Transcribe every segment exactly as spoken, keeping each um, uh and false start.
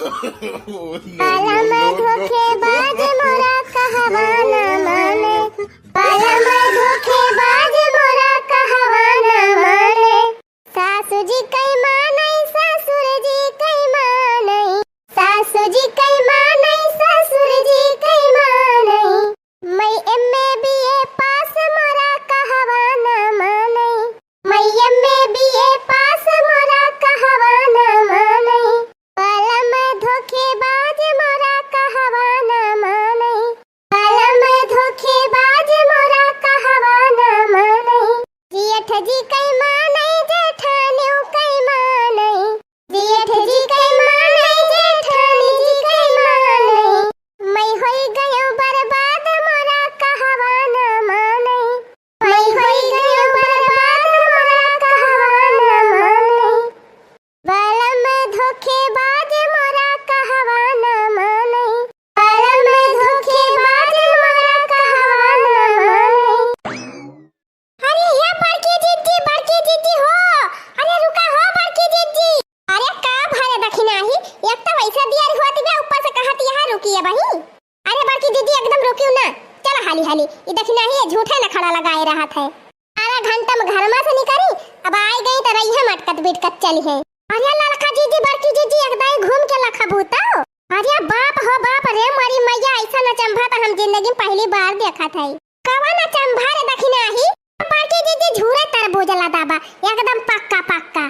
Oh, no, no, no, no। बलम धोखेबाज मोरा कहवा ना माने, बलम धोखेबाज मोरा कहवा ना माने। सासू जी कई मानई, ससुर जी कई मानई, सासू जी कई मानई, ससुर जी कई मानई। मई एम ए बी ए पास मोरा कहवा ना मानई, मई एम ए बी ए पास मोरा कहवा ना मानई। बलम धोखेबाज मोरा कहवा ना मानई, बलम धोखेबाज मोरा कहवा ना मानई। जेठ जी कई मानई, जेठानियो कई मानई, जेठ जी कई मानई, जेठानी जी कई मानई। मई होई गयो बर्बाद मोरा कहवा ना मानई, मई होई गयो बर्बाद मोरा कहवा ना मानई। बलम धोखेबाज मोरा कहवा ना मानई, बलम धोखेबाज मोरा कहवा ना मानई। अरे या बड़की जिज्जी, बड़की जिज्जी हो, अरे रुका हो बड़की जिज्जी। अरे का भरे दखिनाही, एक तो वैसे दियर होती बा, ऊपर से कहत यहाँ रुकिए बही। अरे बड़की जिज्जी एकदम रुकियो ना, चला हाली हाली, ई दखिनाही ये झूठे नखड़ा लगाए रहत है। आधा घंटा में घर में से निकरी, अब आए गई तो रही है मटकत बिटकत चली है। अरे ललका जिज्जी, बड़की जिज्जी, एकदम घूम के लखबू तो। अरे बाप हो बाप रे, मोरी मैया, ऐसा अचंभा तो हम जिंदगी में पहली बार देखत है। कवन अचंभा रे दखिनाही? बड़की जिज्जी झूरे तरबूज लदा बा, एकदम पक्का पक्का।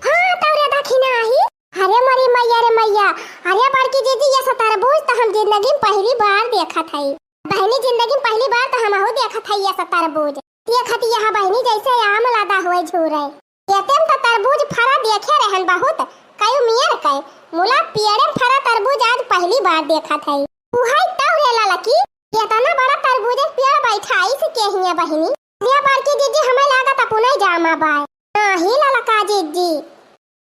हाँ, तौरे दखिनाही। अरे मोरी मैया रे मैया, अरे बड़की जिज्जी, ये सब तरबूज तो हम जिंदगी में पहली बार देखत हई। बहिनी, जिंदगी में पहली बार तो हमहू देखत हई ये सब तरबूज। देखत यहाँ बहिनी जैसे आम लदा हुए झूरे। एते में तो तरबूज फरा देखे रहन बहुत, कई उमियर के, मुला पेड़े में फरा तरबूज आज पहली बार देखत हई। उहई तौरे ललकी, एतना बड़ा तरबूज के पेड़ बैठाई से के हिया बहिनी? ये बड़की जिज्जी, हमें लागत अपने जामा बाय। नाही ललका जिज्जी,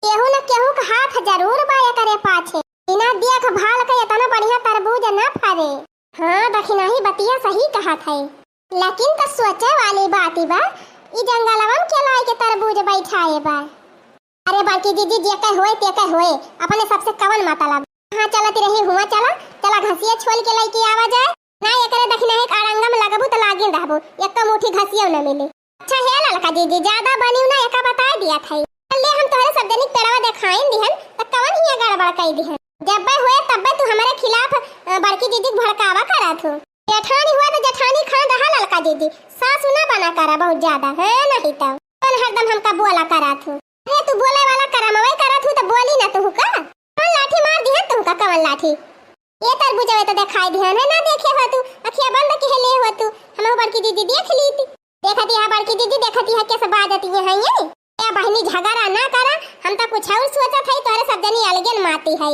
केहू न केहू के हाथ जरूर बा एकरे पाछे। बिना देखभाल के एतना बढ़िया तरबूज न फरे। हाँ, दखिनाही बतिया सही कहत है। लेकिन त सोचे वाली बात बा, ई जंगलवन के लाई के तरबूज बैठाए बा। अरे बड़की जिज्जी, जे कहे होए, ते कहे होए, अपने सबसे कवन मतलब? हाँ, चलत रही हुआ, चला, चला घसिया छोल के लइके आवा जाए। ना एकरे दखिनाही के अड़ंगा में लगबू त लागिन रहबू, एको मुट्ठी घसियो न मिली। अच्छा हे ललका जिज्जी, ज्यादा बनिउ ना, एका बताए दिया था। ले हम तोहरे सब जनिक पेड़वा देखाइन दिहन, त कवन हिया गड़बड़ कई दिहन। जब्बे होए तब्बे तू हमरे खिलाफ, अ, बड़की जिज्जी के भड़कावा करत हूँ। जेठानी हुआ त जेठानी खान रहा ललका जिज्जी, सासु ना बना करा बहुत ज्यादा, है नहीं तो। कौन हरदम हमका बोला करत हूँ। अरे तू बोले वाला करमवे करत हूँ त बोली ना तू का? कौन लाठी मार दिहन तू का, कवन लाठी? ये तरबूजवे तो देखाई दिहन है, ना देखे हो तू, अखिया बंद किहे ले हो तू, हमहू बड़की जिज्जी देख लीती। देखत यहाँ बड़की जिज्जी, देखत यहाँ कैसे बाजत ये है ये? ए बहिनी झगड़ा ना करा, हम तो कुछ और सोचत है, तोहरे सब जनी अलगे न माती है।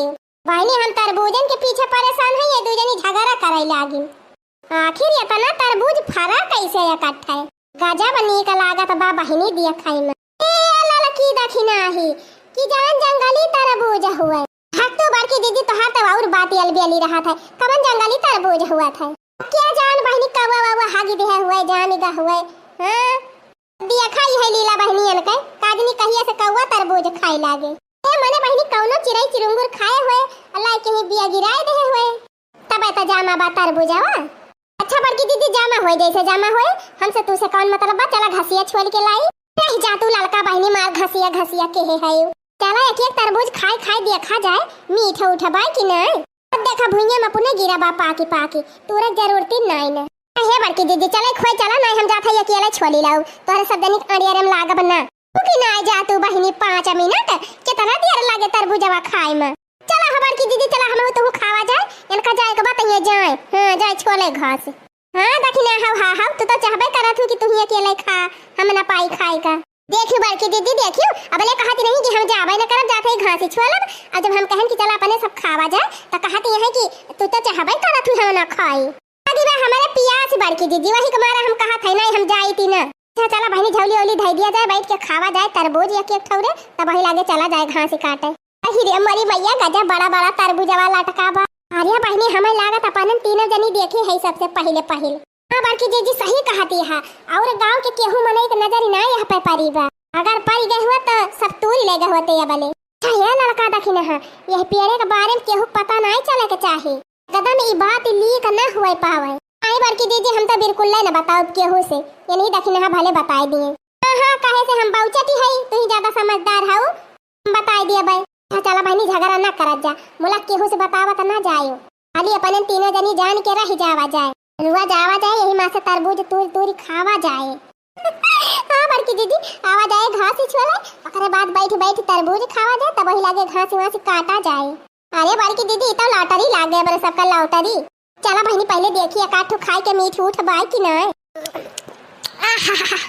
बहिनी हम तरबूजन के पीछे परेशान है, ये दू जनी झगड़ा करे लागी। आखिर एतना तरबूज फरा कैसे इकट्ठा है? गजब नीक लागत बा बहिनी दिया खाई में। ए ललकी दखिनाही कि जवन जंगली तरबूज हुए। हट तू बड़की जिज्जी, तोहार तो और बात अलबेली रहत है। कवन जंगली तरबूज हुआ था? क्या जान बहिनी कौवा वौवा हागी देहे हुए, जान गा हुए। हाँ? दिया खाई है लीला बहिनियन के, काजनी कहिया से कौवा तरबूज खाए लागे। ए मने बहिनी कौनो चिड़ै चिरुंगुर खाए हुए, अल्लाह के ही बिया गिराए देहे हुए। तबे त जामा बा तरबूजवा। अच्छा बड़की जिज्जी, जामा होए जैसे जामा होए, हमसे तू से कौन मतलब बा? चला घसिया छोल के लाई। रह जा तू ललका बहिनी, मार घसिया घसिया केहे है। चला एक एक तरबूज खाए खाए देखा जाए, मीठ उठ बा कि नहीं। अब देखा भुइयां में अपने गिरा बा पाकी पाकी, तूरे जरूरत ही नहीं न। हे बड़की जिज्जी, चला खोए चला, नहीं हम जात है अकेले छोली लाऊ, तोहरे सब जनी के अड़ियरे में लागब ना। तू की ना जा तू बहिनी, पाँच मिनट, कितना देर लागे तरबूजवा खाए में। चला हो बड़की जिज्जी, चला हमहू तू खावा जाए, इनका जाए के बात ये जाए, हाँ जाए छोले घास। हाँ दखिना, हाउ हाँ हाउ, तू तो चाहबे करत हूँ कि तू ही अकेले खा, हम ना पाई खाए का। देखियो बड़की जिज्जी, देखियो, अबले कहत रही कि हम जाबे न करब, जात है घास ही छोलब, और जब हम कहन कि चला अपने सब खावा जाए, तो कहत ये है कि तू तो चाहबे करत हूँ हम ना खाई। अभी बा हमारे पियास बड़की जिज्जी, वही के मारे हम कहत है नहीं हम जाई ती ना। अच्छा चला बहिनी, झौली ओली धई दिया जाए, बैठ के खावा जाए तरबूज एक एक ठौरे, तब वही लागे चला जाए घास ही काटे। अही रे मोरी मैया, गजब बड़ा बड़ा तरबूजवा लटका बा। अरे बहिनी, हमें लागत अपन तीनों जनी देखे है सबसे पहिले पहिल। हाँ बड़की जिज्जी सही कहती है, और गांव के केहू मनई के नजर ना यह पे परी बा। अगर परी गए हुआ तो सब तूरी ले गए होते अबले। अच्छा, ये ललका दखिनहा, यह पेड़े के बारे में केहू पता नाहीं चले के चाही। एकदम ई बात लीक न हुए पावे। आई बड़की जीजी, हम तो बिल्कुल न बताउब केहू से, यही दखिनहा भले बताए दिए। हाँ, हाँ, काहे से हम बाउचटी हई, तू ही ज्यादा समझदार हऊ, हम बताए दिए बे। अच्छा, चला बहिनी, झगड़ा न करत जा, मुला केहू से बतावत न जायो, खाली अपने तीनों जनी जान के रह जावा जाए, रुआ जावा जाए, यही माँ से तरबूज तूर तूर खावा जाए। हाँ बड़की जीजी, आवा जाए घास इछुआ ले, ओकरे बाद बैठ बैठ तरबूज खावा जाए, तब वही लागे घास वास काटा जाए। अरे बड़की दीदी, ई तो lottery लाग गए बरे सबका lottery। चला बहिनी, पहले देखी एक आध ठो खाए के मीठ उठ बाय कि नाय। आहाहा,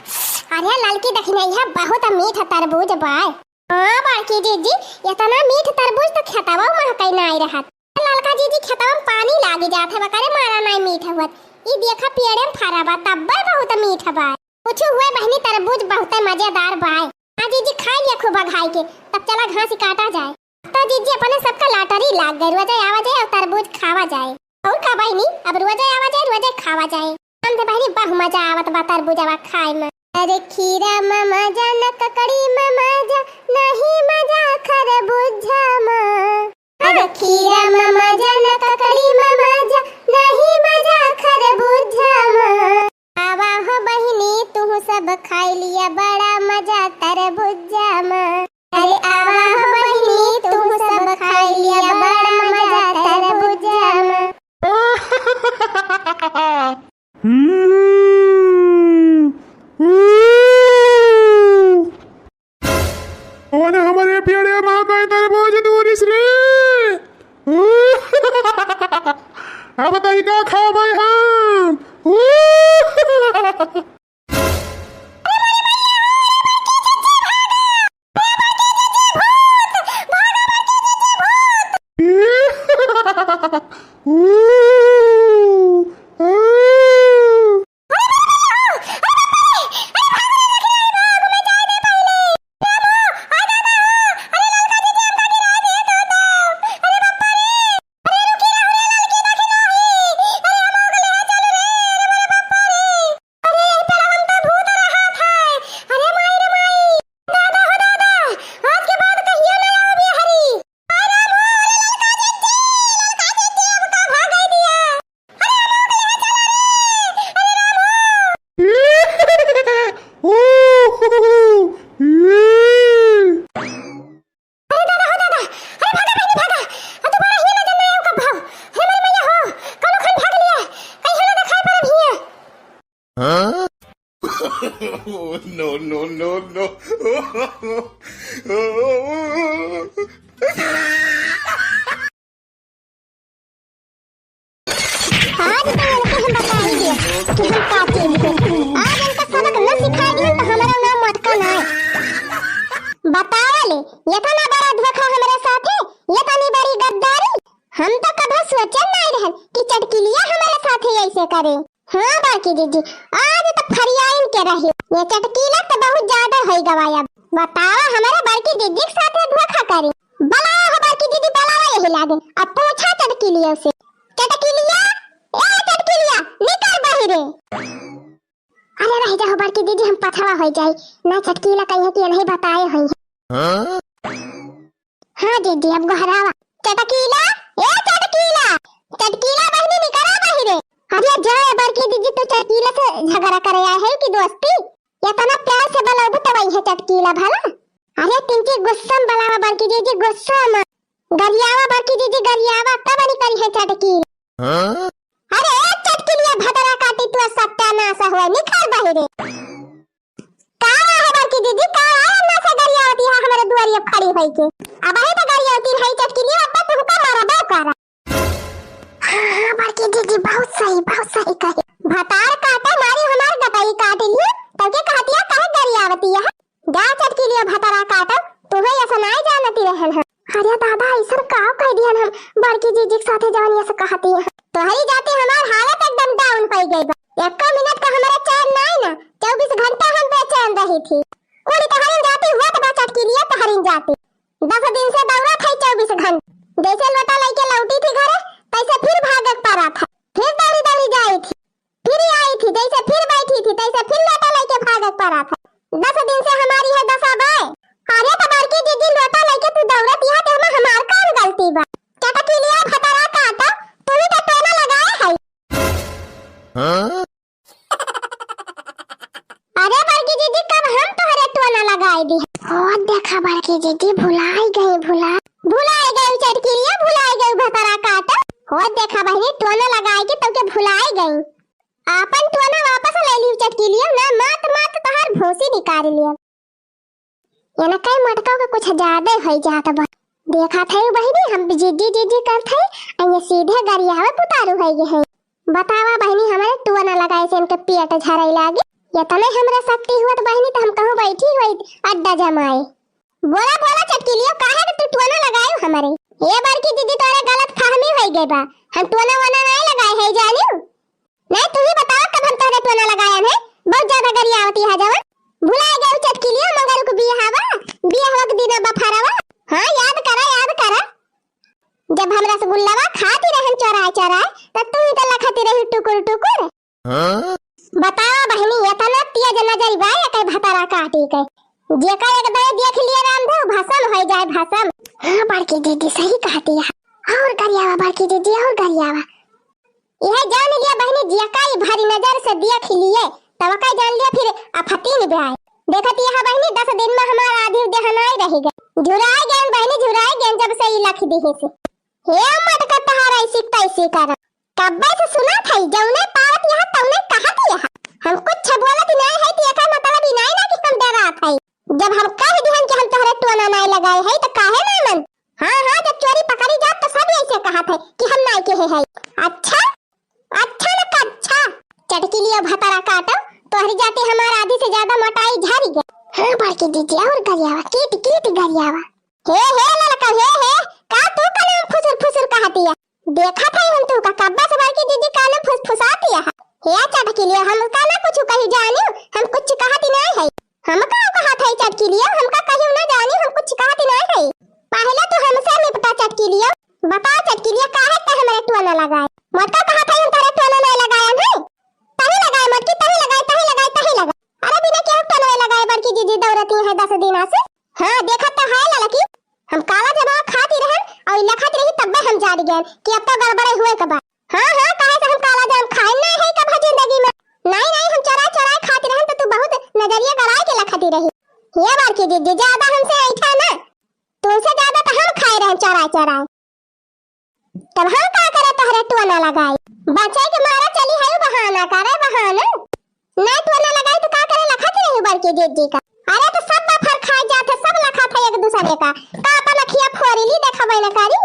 अरे ललकी दखिनहा, बहुत मीठ तरबूज बाय। हाँ बड़की दीदी, इतना मीठ तरबूज तो खेतवा में कहीं नाय रहत। ललका दीदी, खेतवा में पानी लाग जात है, करे मारा नाय मीठ हुअत। ई देखा पेड़े में फरा बा, तब्बे बहुत मीठ बा। कुछ हुए बहिनी, तरबूज बहुत मजेदार बाय। हाँ जीजी, खाई लिया खूब अघाई के, तब चला घास ही काटा जाए। तो जीजी, अपने सबका lottery लाग गए, रोजे आवा जाए और तरबूज खावा जाए। और का बहिनी, अब रोजे आवा जाए, रोजे खावा जाए। हम तो बहिनी बहुत मजा आवत बा तरबूजवा खाए में। अरे खीरा में मजा न ककड़ी में मजा, नहीं मजा खरबूजा में। अरे खीरा में मजा न ककड़ी में मजा, नहीं मजा खरबूजा में। आवा हो बहिनी, तू सब खाई लिया, बड़ा मजा तरबूजा में। अरे आवा हो बहिनी, तू सब खाई लिया, बड़ा मजा तरबूजा में। हम्म, हम्म। ओने हमरे पेड़े में गए तरबूज तूरिस रे। अब तई का खाबै हम। अरे, यही पेड़वन पे भूत रहत है। अरे माई रे माई, दादा हो दादा, आज के बाद कहियो न आवे हरी। अरे राम हो, अरे ललका जिज्जी, ललका जिज्जी, अब का भागई दिया। अरे हम लोग ले चलो रे, अरे राम हो। अरे दादा हो दादा, अरे भागा बहिनी भागा, आ दोबारा हियाँ ना जाना आयो कब भाव। अरे मोरी मैया हो, कौनो खन भाग लिया, कहीं ना देखाई पड़ब हियाँ। हाँ? No, no, no, no। आज तो इनके हम बताएंगे कि हम का चीज है। आज इनका सबक न सिखाएंगे तो हमारा नाम मटका ना है। बताओ ले, इतना बड़ा धोखा हमारे साथ है, इतनी बड़ी गद्दारी। हम तो कभो सोचन नाई रहन कि चटकिलिया हमारे साथे ऐसे करे। हाँ बड़की दीदी, आज तो फरियाइन के रही। ये चटकीला तो बहुत ज्यादा होई गवा अब। बतावा, हमारे बड़की दीदी के साथे धोखा करी। बुलावा हो बड़की दीदी, बुलावा यही लागे। अब पूछा चटकिलिया से। चटकिलिया, ए चटकिलिया, निकल बहिरे। अरे रह जाओ बड़की दीदी, हम पछवा हो जाई। ना चटकीला कही है कि ये नहीं बताए हुई है। हाँ? हाँ दीदी, अब गोहरावा। चटकीला, ए चटकीला, चटकीला बहिनी निकरा बहिरे। अरे जा ए बड़की दीदी, तू चटकीला से झगड़ा करे आए है कि दोस्ती? इतना प्यार से बुलाबू तब आई है चटकीला भला। अरे तिनकी गुस्सा में बुलावा बड़की दीदी, गुस्सा में। गरियावा बड़की दीदी, गरियावा, तब निकरी है चटकीला। हाँ? अरे ए चटकिलिया भदरा काटी, तू सत्यानाश हुआ, निकल बहिरे। का है बड़की दीदी, का है अन्ना से गरियावती है हमारे दुआरिया खड़ी होई के? अब अरे तो गरियावती है चटकिलिया, अब तुमका मारा बे करा। हाँ, हाँ, बड़की दीदी, बहुत सही, बहुत सही कहे। भतार काटे मारी हमार गटई काट लियो, तब के कहतिया काहे गरियावती है? जा चटकिलिया भतरा काटो, तुहे ऐसा नाई जानती रहन हम। अरे दादा, ऐसन का कह दिहन हम बड़की जीजी के साथे जवन ऐसा कहती है। तोहरी जाते हमार हालत एकदम down पड़ गई बा। एको मिनट का हमारा चैन नाई ना, चउबीस घंटा हम बेचैन रही थी। उड़ी तोहरिन जाती हुआ तो बा चटकिलिया तोहरिन जाती। दस दिन से दौड़ा था चउबीस घंटा। जैसे लोटा लेके लौटी थी घरे, तैसे फिर भागक पड़ा था। फिर दौड़ी दौड़ी जाई थी। फिर आई थी, जैसे फिर बैठी थी, तैसे फिर लोटा लेके भागक पड़ा था। दस दिन से हमारी है दशा बाय। अरे तो बड़की दीदी लोटा लेके तू दौड़ आई गई भुला, भुलाई गई चटकिलिया, भुलाई गई भतरा काटा। हो देखा बहिनी, टोना लगाए के तोके भुलाई गई। आपन टोना वापस ले लियो चटकिलिया ना, मात मात तोहार भूसी निकाल लियो। ये ना कई मटका के कुछ ज्यादा होई जात बा। देखा थे बहिनी, हम जिद्दी जिद्दी करत है, आ ये सीधे गरियावे पुतारू होई गए हैं। बतावा बहिनी, हमरे टोना लगाए से इनके पेट झरे लागे। ये तने हमरे शक्ति हुआ तो बहिनी, तो हम कहूँ बैठी हुई अड्डा जमाए। बोला बोला चटकिलियो, काहे के तू टोना लगायो हमरे? ये बड़की दीदी, तोरे गलत फहमी होई गई बा, हम टोना वोना नहीं लगाए है जानियो। नहीं, तू ही बतावा कब हम तोहरे टोना लगायन है? बहुत ज्यादा गरियावती है जवन। भुलाए गए चटकिलियो, मंगरू के बियाहवा, बियाहवा के दिन बफरवा। हाँ, याद करा, याद करा। जब हम रसगुल्लावा खाती रहन चोराए चोराए, तब तू ही तो लखती रही टुकुर टुकुर। हाँ? बतावा बहिनी, इतना तेज नजर बा एकर भतरा काटी के। जेकर एक दाई देख लिए रामदेव, भसम होई जाए, भसम। हाँ, बड़की दीदी सही कहती है। और गरियावा बड़की दीदी, और गरियावा। यह जान लिया बहिनी, जेका ई भारी नजर से देख लिए, तब का जान लिया फिर आफतीन ब्याय। देखत यह बहिनी, दस दिन में हमार आधी देहनाई रह गए, झुराए गए बहिनी, झुराए गए जब से ई लख दिहे से। हे मटका तहार ऐसी तैसी कर, कब्बे से सुनत है, जौने पावत यह तौने कहत यह। हम कुछ बोलत नहीं है तो एकर मतलब ई नहीं ना कि हम डरात है। जब हम कह दिहन कि हम तोहरे टोना नहीं लगाए है तो काहे ना मन? हाँ, हाँ, जब चोरी पकड़ी जात तो सब ऐसे कहत है कि हम नहीं कहे है। अच्छा, अच्छा न का अच्छा। चटकिलियो भतरा काटो, तोहरी जाते हमार आधी से ज्यादा मोटाई झरी गई। हाँ, बड़की दीदी और गरियावा, कीट, कीट गरियावा। हे, हे, ललका, हे, हे, का तू कलम फुसुर, फुसुर कहतिया? देखत है हम तू का कब्बा से बड़की दीदी कलम फुसफुसातिया है। हे चटकिलियो, हम का ना कुछ कही जानियो, हम कुछ कहती नहीं है। हम का कहत है चटकिलियो, हम का कहियो ना जानियो, हम कुछ कहती नहीं है। पहले तू हमसे निपटा चटकिलियो, बता चटकिलियो, काहे ते हमरे टोना लगाए? मोटका कहत है हम तोरे टोना नहीं लगाए है। तही लगाए मोटकी, तही लगाए, तही लगाए, तही लगाए। अरे बिना केहू टोना लगाए बड़की दीदी दौड़ती है दस दिन से। हाँ, देखत तो है ललकी, हम काला जमावा खाती रहन और लखत रही तब्बे हम जान गए कि अब तो गड़बड़े हुए के बा। हाँ, हाँ, काहे से हम काला जाम खाए ना है कब जिंदगी में। नहीं, नहीं, हम चोराए, चोराए खाती रहन तो तू बहुत नजरिया गड़ाए के लखती रही। ये बड़की दीदी ज्यादा हमसे ऐठा ना, तुमसे ज्यादा तो हम खाए रहन चोराए, चोराए। तब हम का करे तोहरे टोना लगाई? बचे के मारा चली है बहाना करे बहाना। ना टोना लगाई तो का करे लखत रही बड़की दीदी का? अरे तो सब बफर खाए जात है, सब लखत है एक दूसरे का। का अपन अखिया फोड़ी ली देखबे न करी?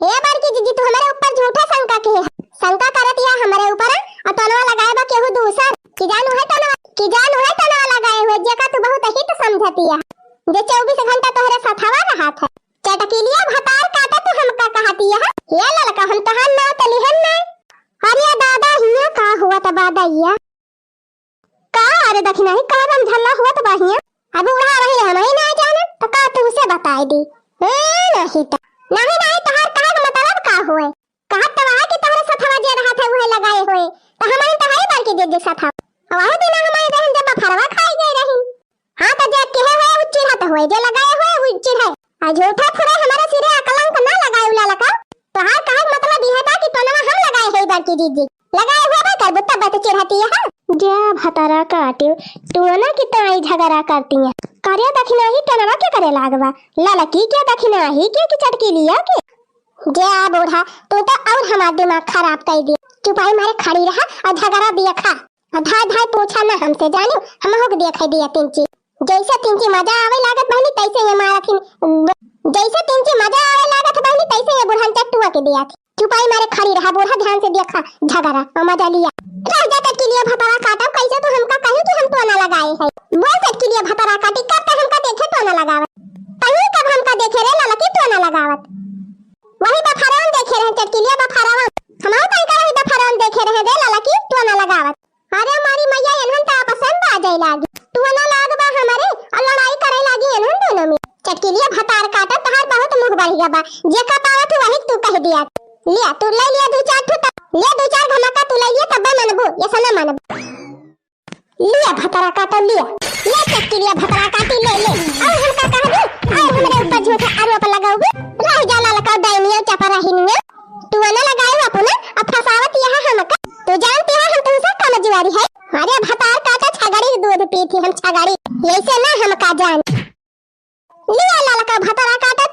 हे बड़की दीदी, तू हमारे ऊपर झूठा शंका की है। शंका करत या हमारे ऊपर, और टोनवा लगाए बा केहू दूसर। कि जान उहे टोनवा, कि जान उहे टोनवा लगाए हुए, जेका तू बहुत हित समझती है, जे चौबीस घंटा तोहरे सथवा रहत है। चटकिलिया भतार काटा तू हमका कहती है। ये ललका हम तहार नाव त लिहन ना। अरे दादा हिया का हुआ त बा दैया? का अरे दखिनाही का रमझल्ला हुआ त बा हिया? अब उड़ा रही हम ही ना जाने त का तुमसे बताई दी। ए नहीं त। नहीं नहीं तहार कहे का मतलब का हुए? कहत त बा कि तोहरे सथवा जे रहत है उहे लगाए हुए। त हमारे तो है बड़की दीदी सथवा। अब आहो दिना हमारे रहन जब बफरवा खाई गई रही। हाँ, तो जे किहे हुए उ चिढ़त हुए, जे लगाए हुए उ चिढ़े। आ झूठा फुरे हमारे सिरे अकलंक ना लगाए उला लगा। तोहार कहे के मतलब यह बा कि टोनवा हम लगाए है बड़की दीदी। लगाए हुए बा करबू तब तो चिढ़ती है। जा भतारा काटियो, टोना की ताई झगड़ा करती है। करे दखिनाही टोनवा के करे लागबा? ललकी के दखिनाही के कि चटकिलिया के? जा बूढ़ा, तू तो और हमार दिमाग खराब कर दी। चुपाई मारे खड़ी रहा और झगड़ा दिया खा। आ धाय धाय पूछा ना हमसे, जानियो, हमहू के देखे दिया तिनची। जैसे तिनची मजा आवे लागत बहिनी, तैसे ये मारथिन, जैसे तिनची मजा आवे लागत बहिनी, तैसे ये बुढ़न चट्टुआ के दिया थी। चुपाई मारे खड़ी रहा, बूढ़ा ध्यान से देखा, झगड़ा और मजा लिया। रह जा चटकिलिया भतारा काटा, कैसे तू हमका कही कि हम टोना लगाए है? बोल चटकिलिया भतारा काटी, कब तक हमका देखे टोना लगावत? तही कब हमका देखे रे ललकी टोना लगावत? वही बफारावन देखे रहे, चटकिलिया बफारावन। हमहू तनका वही बफारावन देखे रहे रे ललकी टोना लगावत। अरे हमारी मैया, एनहन त आपसन बाजै लागी। टोना लागबा हमरे और लड़ाई करै लागी एनहन दोनों में। चटकिलिया भतार काटा, तहार बहुत मुँह बढ़िया बा। जेका पावत हूँ वही तू कह दिया। लिया, तू ले लिया दू चार ठो त-, लिया दू चार घमाका तू ले लिया, तब्बे मनबू, ऐसा ना मनबू। लिया भतारा काटा, लिया। ले चटकिलिया भतारा काटी, ले, ले। और हमका कहबू, और हमरे ऊपर झूठा आरोप लगाओगे। रह जा ललका डाइनिया चपराहिनिया। टोना लगाए अपना, अब फसावत यहाँ हमका। तू जानती है हम तुमसे कमजोरी है। अरे भतार काटा छगड़ी दूध पीती हम छगड़ी। ऐसे ना हमका जान। लिया ललका भतारा काटा,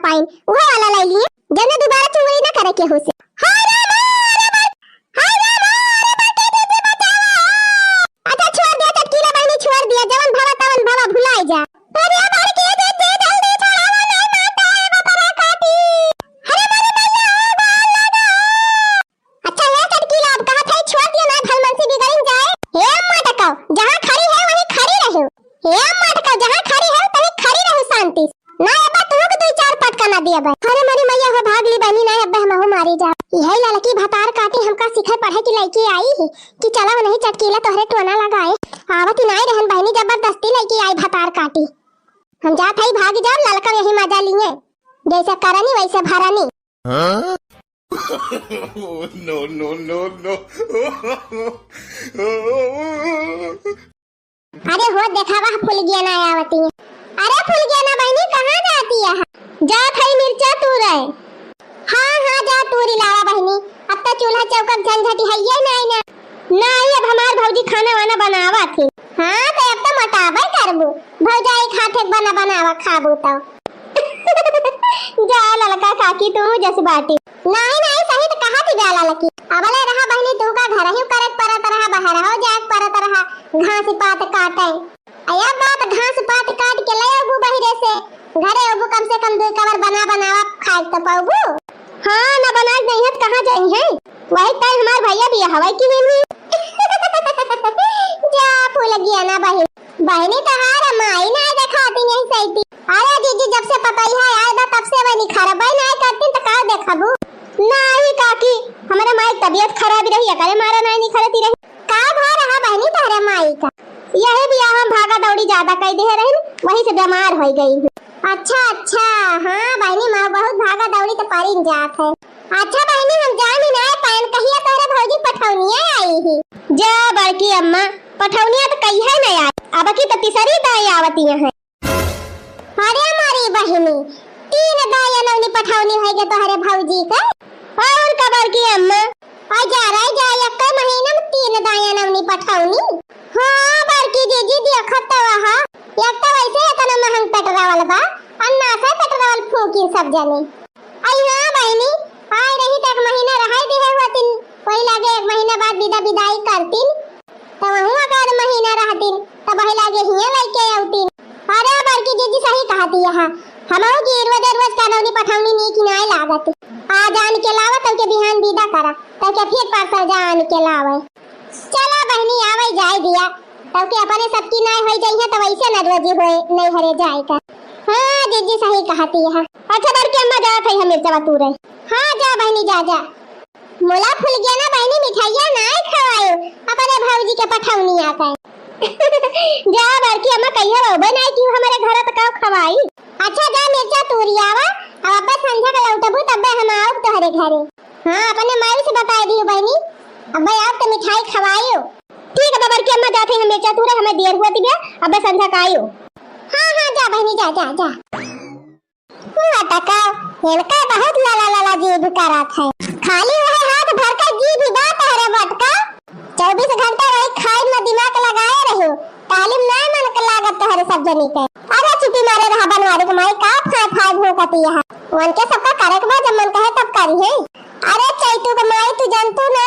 पाइन, उहे वाला लइ लिए, जने दुबारा चुगली ना करे केहू से। हाय रे माँ, अरे बड़-, हाय रे माँ, अरे बड़की दीदी बचावा हो। अच्छा छोड़ दिया चटकीला बहिनी, छोड़ दिया, जवन भवा तवन भवा, भुलाइ जा। अरे बड़की दीदी जल्दी छोड़ावा, नहीं माता है बपरा काटी। अरे मोरी मैया हो, गोड़ लगा हो। अच्छा हे चटकीला, अब कहत है छोड़ दिया ना, भलमनसी बिगड़िन जाए। हे मटकाओ, जहाँ खड़ी है वहीं खड़ी रहो। हे मटकाओ, जहाँ खड़ी है तहीं खड़ी रहो शांति से। ना अब्बा तू के दुइ चार पटका ना दिया बे। अरे मोरी मैया हो भाग ली बहिनी, ना अब्बा हमहू मारी जा। यही ललकी भतार काटी हमका सिखे पढ़े की लइकी आई ही कि चला नहीं चटकीला तोहरे टोना लगाए। आवत ही नाई रहन बहिनी, जबरदस्ती लइकी आई भतार काटी। हम जात हई भाग जाओ, ललका यही मजा लिए, जैसे करनी वैसे भरनी। हाँ? No, no, no, no। अरे हो देखा वह फुलगिया ना आवती है। अरे फुलगिया ना बहिनी कहाँ जाती है? जात हई मिर्चा तूरे। हाँ, हाँ, जा तूरी लावा बहिनी। अब तो चूल्हा चौका के झंझट है ये नहीं ना। नहीं, अब हमार भौजी खाना वाना बनावा थी। हाँ, तो अब तो मोटाबे करबू। भौजाई खाते बना बनावा खाबू तो। जा ललका काकी तू जस बाटी। नहीं, नहीं, सही तो कहा थी जा ललकी। अबले रहा बहिनी तू का घर ही करे के परत रहा, बाहर हो जाए के परत रहा, घास पात काटे। अया बात घास पात काट के ले अबू बहिरे से, घरे अबू कम से कम दुइ कवर बना बनावा खाए तो पाबू। हाँ, ना बना के नहीं है तो कहाँ जाई है? वही टाइम हमार भैया भी हवाई की हुई। जा फूल गया ना बहिन, बहिनी तहार माई ना देखाती नहीं सही। अरे जीजी जब से पतोहिया आए बा तब से वही खरबई ना करती तो का देखबू? नहीं काकी, हमारे माई तबीयत खराब रही, एकरे मारा नहीं निखरती रही। का भा रहा बहिनी तहरे माई का? यही बियाह में भागा दौड़ी ज्यादा कई दिहे रही, वही से बीमार हो गई हूँ। अच्छा, अच्छा, हाँ बहिनी, माँ बहुत भागा दौड़ी तो परिन जात है। अच्छा बहिनी, हम जानी ना पाएन, कहिया तोहरे भौजी पठौनिया आई ही? जा बड़की अम्मा, पठौनिया तो कहिया न आई, अब की तो तीसरी दाई आवती है। अरे हमारी बहिनी, तीन दाई अनौनी पठौनी होई गे तोहरे भौजी के। और का बड़की अम्मा? आ जा रे जा, एक महीना में तीन दाई अनौनी पठौनी। हाँ बड़की जीजी, देखत तो वहा, एक तो वैसे इतना महंग पेट्रोल बा, अन्ना से पेट्रोल फूकिन सब जने। आई हाँ बहिनी, आए रही तो एक महीना रहाई दिहे होतिन, वही लागे एक महीना बाद विदा विदाई करतिन, तो वहू एक आध महीना रहतिन, तब वही लागे हियाँ लइके अउतिन। अरे बड़की जीजी सही कहती है, हमहू की रोज रोज कनौनी पठौनी नीक नाय लागत। आज आन के लावा, तब के बिहान विदा करा, तब के फिर परसों जा आन के लावे। चला बहिनी, आवे जाए दिया, तब के अपने सबकी नाय होई जाई है, तब ऐसे न रोजी होए नैहरे जाए का। हाँ, जीजी सही कहती है। अच्छा, बड़की अम्मा जात है, हम मिर्चवा तूरे। हाँ, जा बहिनी, जा, जा। मोला फुलगिया ना बहिनी, मिठाइया नाय खवायो, अपने भौजी के पठौनी आके। जा बड़की अम्मा, कहिया रहबे नाय कि हमारे घर त का खवाई। अच्छा, जा मिर्चा तूरी आवा, अब अब्बे संझा के लौटबू, तब्बे हम आउब तोहरे घरे। हाँ, अपने माई से बताए दियो बहिनी, अब्बे आउब त मिठाई खवायो। ठीक है, बड़की अम्मा जात है, हम मिर्चा तूरे, हमें देर हुआ दिया, अब्बे संझा का आयो। हाँ, हाँ, जा बहिनी, जा, जा, जा। मटका, इनका बहुत लला लला जीभ करत है। खाली वह हाथ भर का जीभ बा तहरे मटका। चउबीस घंटा वही खाई में दिमाग लगाए रहो। तालीम ना मन के लागत तहरे सब जनी के। अरे चुपी मारे रहा बनवारी के माई, का फाय फाय भूकती है। उनके सबका करे के बा, जब मन कहे तब करी है। अरे चैतू के माई, तू जनतू ना,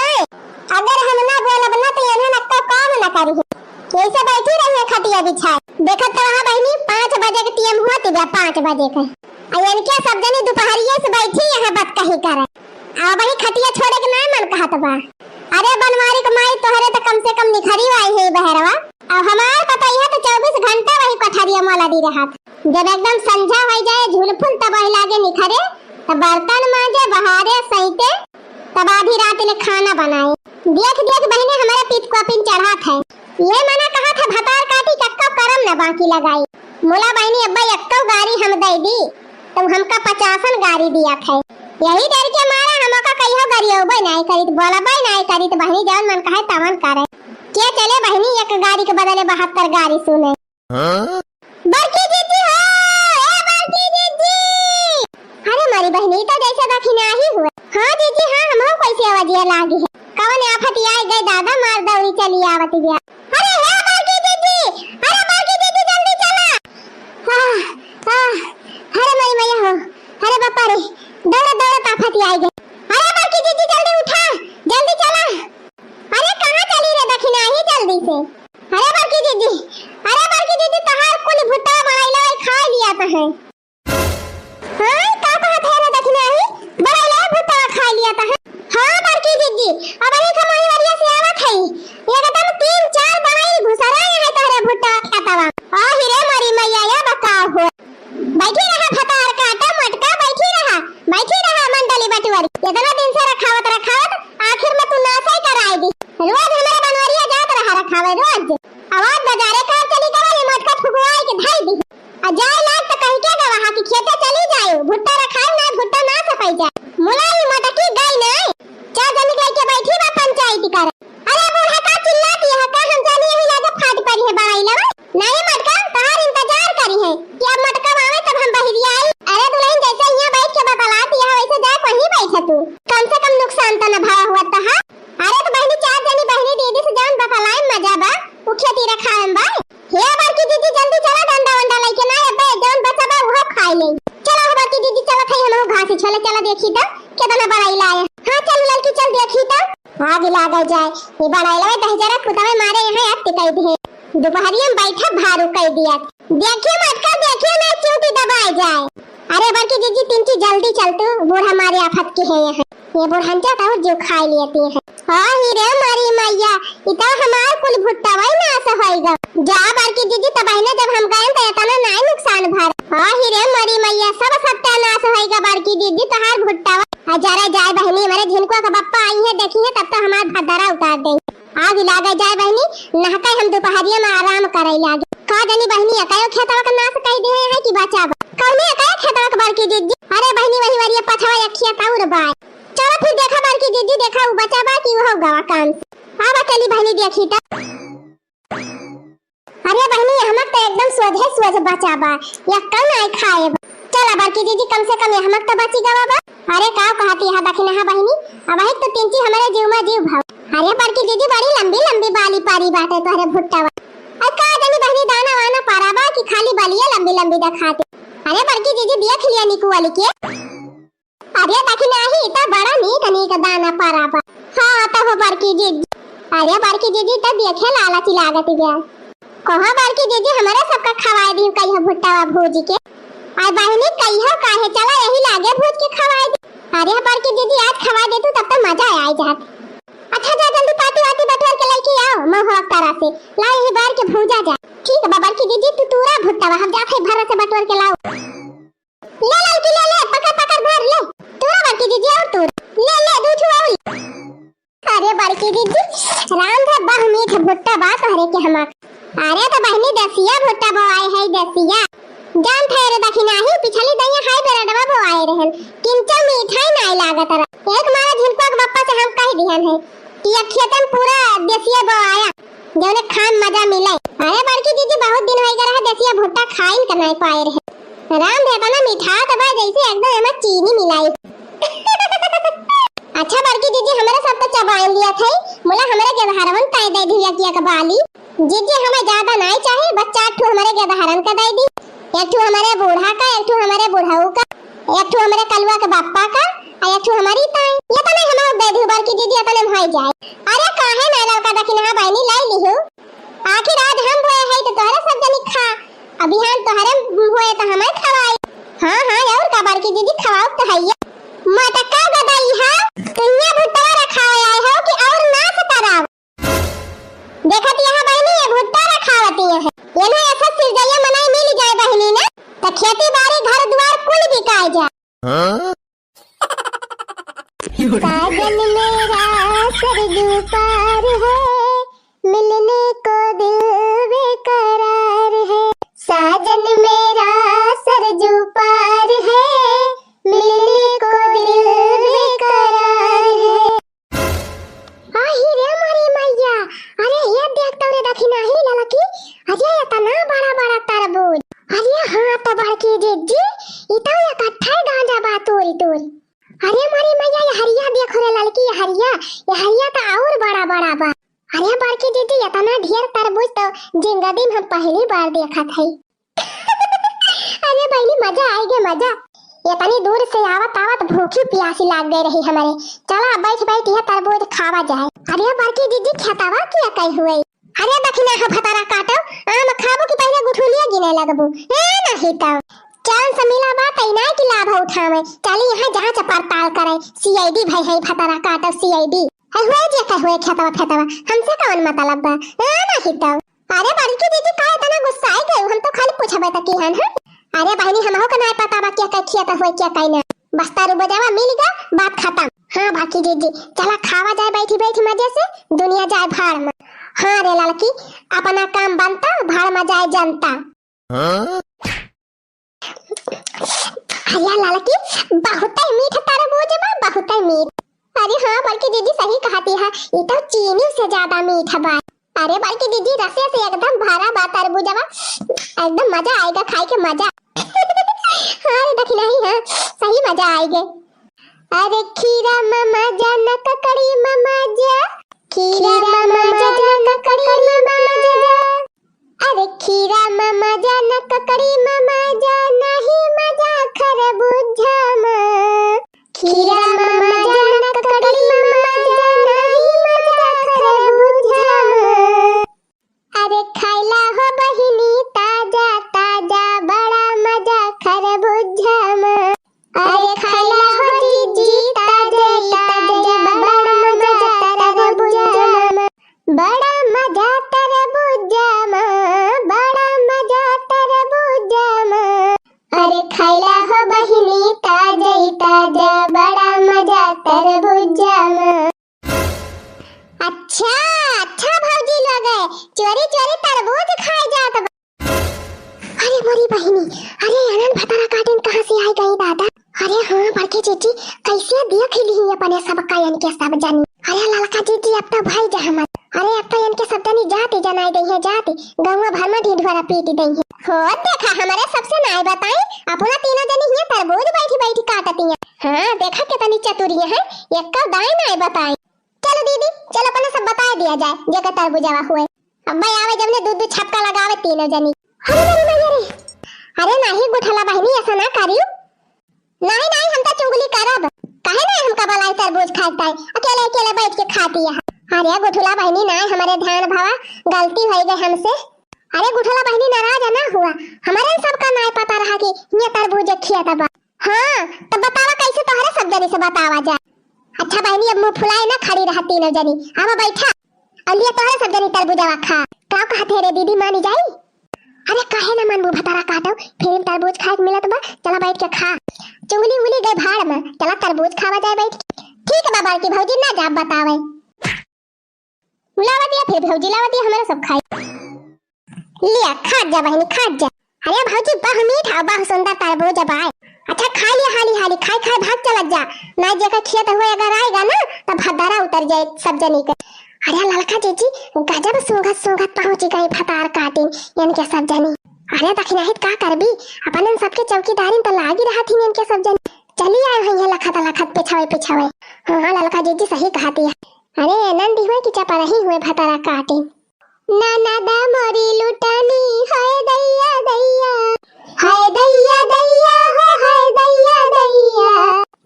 अगर हम ना बोलब ना तो इन्हें नक्को काम ना करी है। यही से बैठी रही है खटिया बिछाए। देखत तो वहाँ बहिनी पाँच बजे के टीएम हुआ तिबा, पाँच बजे के। आ इनके सब जनी दोपहरिये से बैठी यहाँ बतकही करे। आ वही खटिया छोड़े के ना मन कहत बा। अरे बनवारी के माई, तोहरे तो कम से कम निखरी आई है बहरवा। अब हमार पतोहिया तो चउबीस घंटा वही कोठरिया में लगी रहत। जब एकदम संझा हो जाए, झुलफुल तब वही लागे निखरे, तब बर्तन मांजे, बहारे, सैते, तब आधी रात ले खाना बनाए। देख देख बहिनी, हमारे पीत को पिन चढ़ात है। ये मना कहा था भतार काटी, कक्का करम न बाकी लगाई। मोला बहिनी अब्बा एक्को गारी हम दे दी, तो हमका पचासन गारी दिया थे। यही डर के मारा हमका कहियो गरियौबे नाय करित, बोलबे नाय करित, बहिनी जौन मन कहे तवन करे। के चले बहिनी एक गारी के बदले बहत्तर गारी सुने। हाँ? बड़की जीजी हो, ए बड़की जीजी। अरे मारी बहिनी तो जैसे दखिना ही हुए। हाँ जीजी हाँ, हमहू कैसे आवाजिया लागी है। कवन आफत आए गए दादा, मार दौरी चली आवत गया। अरे हे बड़की जीजी, अरे बड़की जीजी जल्दी चला। आह, आह, अरे माई मैया हो, अरे है। हाँ, का कहत है रे दखिनाही? बड़ा ले भुट्टा खा लिया था, हाँ? हाँ, बड़की दीदी, अब अभी खमोही वरिया से आवत है। एकदम तीन चार बड़ाई घुसरा है तोहरे भुट्टा खेतवा। आ हिरे मोरी मैया, या बकाओ हो। बैठी रहा भतार काटा मटका, बैठी रहा, बैठी रहा मंडली बटुअरी। इतना दिन से रखावत, रखावत, आखिर में तू नासे कराई दी। रोज हमारे बनवरिया जात रहा रखावे, रोज। आवाज बजारे कार चली गवा, ये मटका फुकवाई के धाई दी। आ जाए लाग तो कही के गवा हा कि खेते चली जाए, भुट्टा रखाए ना, भुट्टा ना सपाई जाए। मुलाई मटकी गई ना, चार जनी गई के बैठी बा पंचायती करे। अरे बूढ़ा का चिल्लाती है, का हम जानी यही लागे फाट पड़ी है बड़ाई लवा। नहीं मटका, तोहार इंतजार करी है कि अब मटका आवे तब हम बहिरी आई। अरे दुल्हन जैसे यहाँ बैठ के बतलाती है वैसे जाए वहीं बैठे तू। कम से कम नुकसान तो न भवा हुआ तहा। अरे तो बहनी चार जनी बहनी दीदी से जौन बतलाए मजा बा, उ खेती रखाए में बा। हे बड़की दीदी जल्दी चला डंडा वंडा लेके ना, अबे जौन बचा बा उहो खाए ले। चला हो बड़की दीदी चला खाई हम घास छोले चला देखी तो केतना बड़ाई लाए। हाँ चल ललकी चल देखी तो। आग लागल जाए, ई बड़ाई लाए दहिजरा कुतवे मारे यहाँ अति कई दिए। दुपहरिया में बैठा भारू कई दिया। देखिए मटका देखिए ना चूटी दबाए जाए। अरे बड़की जीजी, तिनची जल्दी चल तू, बूढ़ा मारे आफत के है यहाँ। ये बुढ़ंचा तो जो खाए लेती है। हाँ ही रे मारी मैया, इता हमार कुल भुट्टा वही नाश होएगा। जा बड़की जीजी, तब ना जब हम गए तो इतना नाई नुकसान भर। हाँ ही रे मारी मैया, सब सत्यानाश होएगा बड़की जीजी, तोहार भुट्टा। आ जरा जाए बहनी, हमारे झिनकुआ का बप्पा आई है, देखी है तब तो हमार भदरा उतार दे। आग लागे जाए बहनी, नहकाई हम दुपहरिया में आराम करे लागे। का जानी बहनी, अकायो खेतवा का नाश कई दे है कि बचा बा? कौने अकायो खेतवा का बड़की जीजी? अरे बहनी, वही वाली पछवा अखिया तौर बाय। चलो फिर देखा बड़की जीजी, देखा उ बचा बा कि वो गवा काम से। अब चली बहनी देखी त। अरे बहनी, हमक तो एकदम सोझे सोझ बचा बा, यक्का नाई खाए बा। चला बड़की जीजी, कम से कम ये हमक तो बची गवा बा। अरे का कहती है दखिनहा बहनी, अब एक तो तिनची हमारे जीव में जीव भाव। अरे बड़की जीजी, बड़ी लंबी लंबी बाली पारी बाटे तोहरे भुट्टा वा। अरे का जानी बहनी, दाना वाना पारा बा कि खाली बलिया लंबी लंबी दिखाते। अरे बड़की जीजी, देख लिया निकू वाली के। अरे दखिनही, इता बड़ा नीक नीक दाना पारा बा। हाँ, तो हो बड़की जीजी। अरे बड़की जीजी, तो देखे लालची लागत गया। कहाँ बड़की जीजी, हमारे सबका खवाए दी कहिया भुट्टावा भूज के। अरे बहनी, कहिया काहे, चला यही लागे भूज के खवाए दी। अरे बड़की जीजी, आज खवाए दे तू, तब तो मजा आ जात। अच्छा जा जल्दी पाती वाती बटोर के लेके आओ, महुआ तरह से। ला यही बार के भूजा जा। ठीक बा बड़की जीजी, तू तूरा भुट्टावा, हम जात है भर से बटोर के लाओ। ले ललकी ले, ले, पकड़, पकड़, धर, ले। तूरा बड़की जीजी और तूरा। ले, ले, दू ठो और ले। अरे बड़की जीजी, राम धे बह मीठ भुट्टा बा तोहरे के हमार। अरे तो बहनी देसिया भुट्टा बोआए है, देसिया। जान थे रे दखिनही, पिछली दइया हाई बेरडवा बोआए रहन। किंचो मीठा ही नाई लागत रहा। एक मारा झिनकुआ के बप्पा से हम कह दिहन है कि ये खेतन पूरा देसिया बोआया। जौने खाए में मजा मिले। अरे बड़की जीजी, बहुत दिन होई गए रहे, देसिया भुट्टा खाइन के नाई पाए रहे। राम दे, इतना मीठा तो बा, जैसे एकदम एमा चीनी मिलाई। अच्छा बड़की जीजी, हमरे सब तो चबाइन लिया थे, मुला हमरे गेदहरवन तय दे दिया कि एक बाली। जीजी, हमें ज्यादा नाई चाहे, बस चार ठो हमरे गेदहरन का दे दी, एक ठो हमरे बूढ़ा का, एक ठो हमरे बुढ़ऊ का, एक ठो हमरे कलुआ के बापा का, आ एक ठो हमारी ताई। ये तो नहीं हम दे दी बड़की जीजी, इतने में हो जाए। अरे काहे ना ललका दखिनहा बहनी लाई लिहू? आखिर आज हम बोए है तो तोहरे सब जनी खा, अब बिहान तोहरे बोए तो हमें खवाई। हाँ, हाँ, और का बड़की दीदी खवाओ तो है ये। मटका गदई है, तुहिया भुट्टा रखावे आए हो कि और नाश कराव? देखत यहाँ बहनी ये भुट्टा रखावती है, ये ना ऐसा सिरजैया मनाई मिल जाए बहनी ना, तो खेती बाड़ी घर द्वार कुल बिकाए जाए। हाँ? साजन मेरा सरजू पार है, मिलने को दिल बेकरार है। साजन मेरा सरजू पार है, मिलने को दिल बेकरार है। आही रे मारी मैया, अरे ये देख तो रे दखिनही ललकी, अरे इतना बड़ा बड़ा तरबूज। अरे हाँ तो बड़की जीजी, ई तो इकट्ठा गांजा बा तोरी तोरी। अरे मोरी मैया, ये हरिया देखो रे ललकी, ये हरिया, ये हरिया तो और बड़ा बड़ा बा। अरे बड़की दीदी, इतना ढेर तरबूज तो जिंदगी में हम पहली बार देखत हई। अरे बहनी, मजा आएगे मजा। इतनी दूर से आवत आवत भूखी प्यासी लाग गए रही हमारे। चला बैठ बैठ यह तरबूज खावा जाए। अरे बड़की दीदी, खेतवा किया कई हुए? अरे दखिनहा भतारा काटो, आम खाबो कि पहले गुठुलिया गिने लगबो? ए नहीं तो। जौन से मिला बा, तई नाहीं कि लाभ उठावे। चली यहाँ जाँच पड़ताल करे। CID भई है भतरा काटो, CID। है हुए जे कहे हुए खेतवा फेतवा, हमसे कौन मतलब बा? हाँ, नाहीं तो। अरे बड़की दीदी, का इतना गुस्साई गयू? हम तो खाली पूछबे त किहन, हाँ? अरे बहिनी, हमहू का नाहीं पता बा, के के खेत हुए, के के ना। बस तरबुजवा मिल गा, बात खतम। हाँ बड़की दीदी, चला खावा जाए बैठी बैठी मजे से, दुनिया जाए भाड़ में। हाँ रे ललकी, अपना काम बनता, भाड़ में जाए जनता। हाँ? अरे ललकी, बहुतै मीठ तरबूज बा, बहुतै मीठ। अरे हाँ, बड़की दीदी सही कहती है, ई तो चीनी से ज्यादा मीठ बा। अरे बड़की दीदी, रसे से एकदम भरा बा तरबूजवा, एकदम मजा आएगा खाए के, मजा। हाँ रे दखिनही, हाँ, सही मजा आएगा। अरे खीरा में मजा न ककड़ी में मजा, खीरा में मजा न ककड़ी में मजा। अरे खीरा में मजा न ककड़ी में मजा, नाही मजा खरबूजा में। खीरा में मजा न ककड़ी में मजा, नाही मजा खरबूजा में। अरे खाइला हो बहिनी ताजा ताजा, बड़ा मजा खरबूजा में। अरे खाइला हो जीजी ताजे ताजे, बड़ा मजा तरबूजा में। बड़ा मजा तरबूजा में, बड़ा मजा तरबूजा में। अरे खाइला हो बहिनी ताजे ताजे, बड़ा मजा तरबूजा में। अच्छा, अच्छा भौजी लोग, चोरी चोरी तरबूज खाए जात बा। अरे मोरी बहिनी, अरे अनन भतारा काटिन कहाँ से आई गई दादा? अरे हाँ बड़की जीजी, कैसे देख लिही अपने सब का इनके सब जनी। अरे ललका जीजी, अब तो भई जहमत। अरे अब तो इनके सब जनी जाति जनाई दइहैं, जाति। गौवा भर में ढिंढोरा पीट दइहैं। हो देखा, हमरे सबसे नाहीं बताई, अपना तीनों जनी हियाँ तरबूज बैठी बैठी काटतियाँ। हाँ, देखा कितनी चतुरिया है, एक्को दाई नाहीं बताई। चलो दीदी, चलो अपना सब बताए दिया जाए, जेकर तरबूजवा हुए। अब्बे आवे जब ने दू दू छक्का लगावे तीनों जनी। अरे मेरी मैया रे, अरे नाहीं गुठला बहिनी, ऐसा ना करियो। नाहीं, नाहीं, हम तो चुगली करब। काहे नाहीं हमका बलाई तरबूज खाए ताई? अकेले, अकेले बैठ के खाती है। अरे गुठला बहिनी नाहीं, हमरे ध्यान भवा, गलती होइ गए हमसे। अरे गुठला बहिनी नाराज ना हुआ, हमरे सबका नाहीं पता रहा कि ये तरबूज खिया तब। हाँ, तब बतावा कैसे तोहरे सब जनी से बतावा जाए। अच्छा बहिनी, अब मुँह फुलाए ना खड़ी रहा तीनों जनी। आवा बैठा। अउर लिया तोहरे सब जनी तरबूजवा खा। का कहत है रे दीदी, मानी जाई? अरे काहे ना मानबू भतारा काटो, free में तरबूज खाए के मिलत बा, चला बैठ के खा। चुंगली उंगली गए भाड़ में, चला तरबूज खावा जाए बैठ के। ठीक बा बड़की भौजी, ना जाब बतावे। लावा दिया फिर भौजी, लावा दिया, हमारा सब खाई। लिया, खात जा बहिनी, खात जा। अरे भौजी, बाह मीठ अउ बाह सुंदर तरबूज बाय। अच्छा, खाइ लिया हाली हाली, खाइ खाइ भाग चलत जा। ना जेकर खेत हुए अगर आएगा ना, तब भद्दरा उतर जाए सब जनी के। अरे ललका जीजी, गजब सूंघत सूंघत पहुँची गई भतार काटिन इनके सब जनी। अरे दखिनाहित का करबी, अपनन सबके चौकीदारिन त लागी रहत ही इनके सब जनी। चली आए हुई है लखत लखत पिछवे पिछवे। हाँ, ललका जीजी सही कहती है। अरे नंदी हुए कि चपरही हुए भतारा काटिन। ननद मोरी लुटनी, हाय दैया दैया, हाय दैया दैया, हो हाय दैया दैया।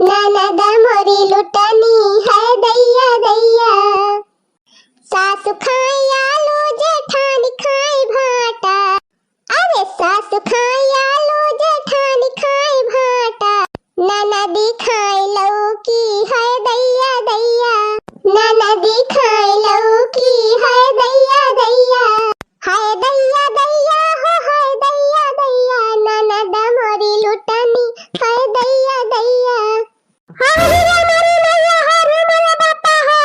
ननद मोरी लुटनी, हाय दैया दैया। सासु खाए आलू, जेठानी खाए भाटा। अरे सासु खाए आलू, जेठानी खाए भाटा। ननदी खाए लौकी, हाय दैया दैया। ननदी खाए लौकी, हाय दैया दैया। हाय दैया दैया, हो हाय दैया दैया। ननद मोरी लुटनी, हाय दैया दैया। अरे रे मोरी मैया, अरे मोरे बापा हो।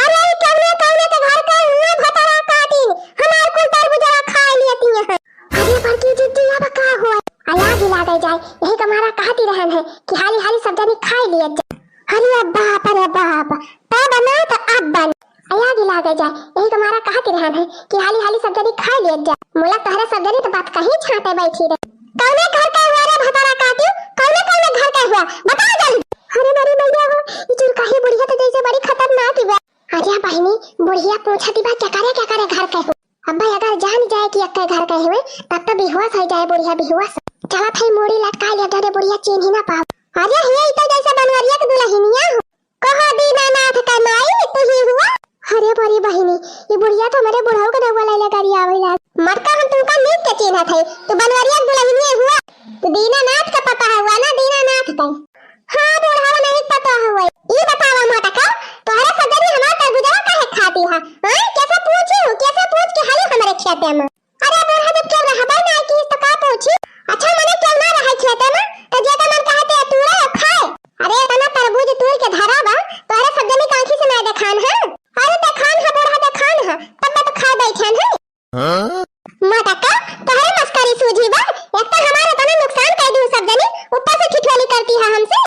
अरे ई कौने कौने के घर के हुए भतारा काटिन, हमार कुल तरबुजवा खाए लियतिया है। अरे बड़की जीजी, अब का हुआ? अलाग ही लागे जाए, यही का मारा कहती रहन है कि हाली हाली सब जनी खाए लिए जा। अरे बाप रे बाप, तब ना तो अब बन। अलाग ही लागे जाए, यही का मारा कहती रहन है कि हाली हाली सब जनी खाए लिए जा। मुला तोहरा सब जनी तो बात कहीं छाटे बैठी रहे। कौने घर का हुआ रे भतारा काटिन? कौने कौने घर का हुआ? बताओ जल्दी। अरे बड़ी मैया हो, ई चुरकाही बुढ़िया तो जैसे बड़ी खतरनाक ही बा। अरे बहिनी, बुढ़िया पूछती बा, क्या करे, क्या करे घर के हो? अब्बा अगर जान जाए कि एक्के घर के हुए, तब तो बेहोश हो जाए बुढ़िया, बेहोश। चलत है मूड़ी लटकाए ले, डरे बुढ़िया चीन्ही ना पाओ। अरे हिया ई तो जैसे बनवरिया के दुल्हनिया हो। कहो दीनानाथ के माई तू ही हुआ। अरे बड़ी बहिनी, ई बुढ़िया तो हमारे बुढ़ऊ के रउआ लैले गरियावे लाग। मटका हम तुमका नीक के चीन्हत है, तू बनवरिया के दुल्हनिया हुआ। तू दीनानाथ मोटका, तोहरे मस्करी सूझी बा? एक तो हमार इतना नुकसान कर दी सब जनी, ऊपर से ठिठोली करती है हमसे।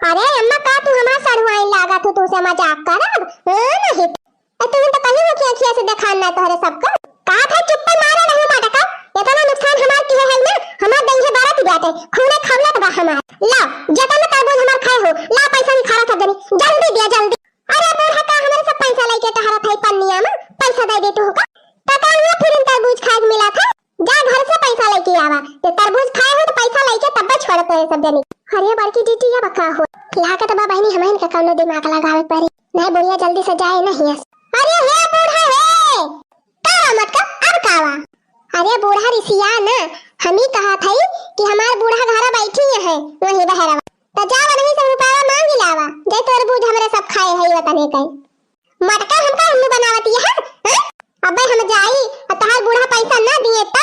अरे अम्मा, का तू हमार सड़ुआइन लागत हो, तुमसे मजाक करब? हाँ, नहीं तो। ए, तुम तो कहीं हो कि अखिया से देखान ना तोहरे सबका। का था चुप्पे मारे रही मोटका, इतना नुकसान हमार किहे है ना, हमार देह बरत जाते, खूने खौलत बा हमार। ला, जितना तरबूज हमार खाए हो, ला पैसा निकाला सब जनी, जल्दी दिया, जल्दी। अरे बूढ़ा, का हमरे सब पैसा लेके टहरत है पन्निया में? पैसा दे दे तू का? पता नहीं फिर इन तरबूज खाए के मिला था। जा घर से पैसा लेके आवा। तो तरबूज खाए हो तो पैसा लेके तब्बे छोड़त है सब जनी। अरे बड़की जीजी, अब का हो? लागत बा बहिनी, हमहिन के कौनो दिमाग लगावे पड़ी। नहीं बुढ़िया जल्दी से जाए नहीं अस। अरे हे बूढ़ा हे! का बा मोटका, अब का बा? अरे बूढ़ा रिसिया ना, हम ही कहा था कि हमार बूढ़ा घरा बैठी है, वहीं बहरवा। त जा वनही से रुपया मांग लावा, जे तरबूज हमरे सब खाए है वतने के। मोटका हमका उल्लू बनावत है, हाँ? अबे हम जाई, और तहार बूढ़ा पैसा ना दिए तो?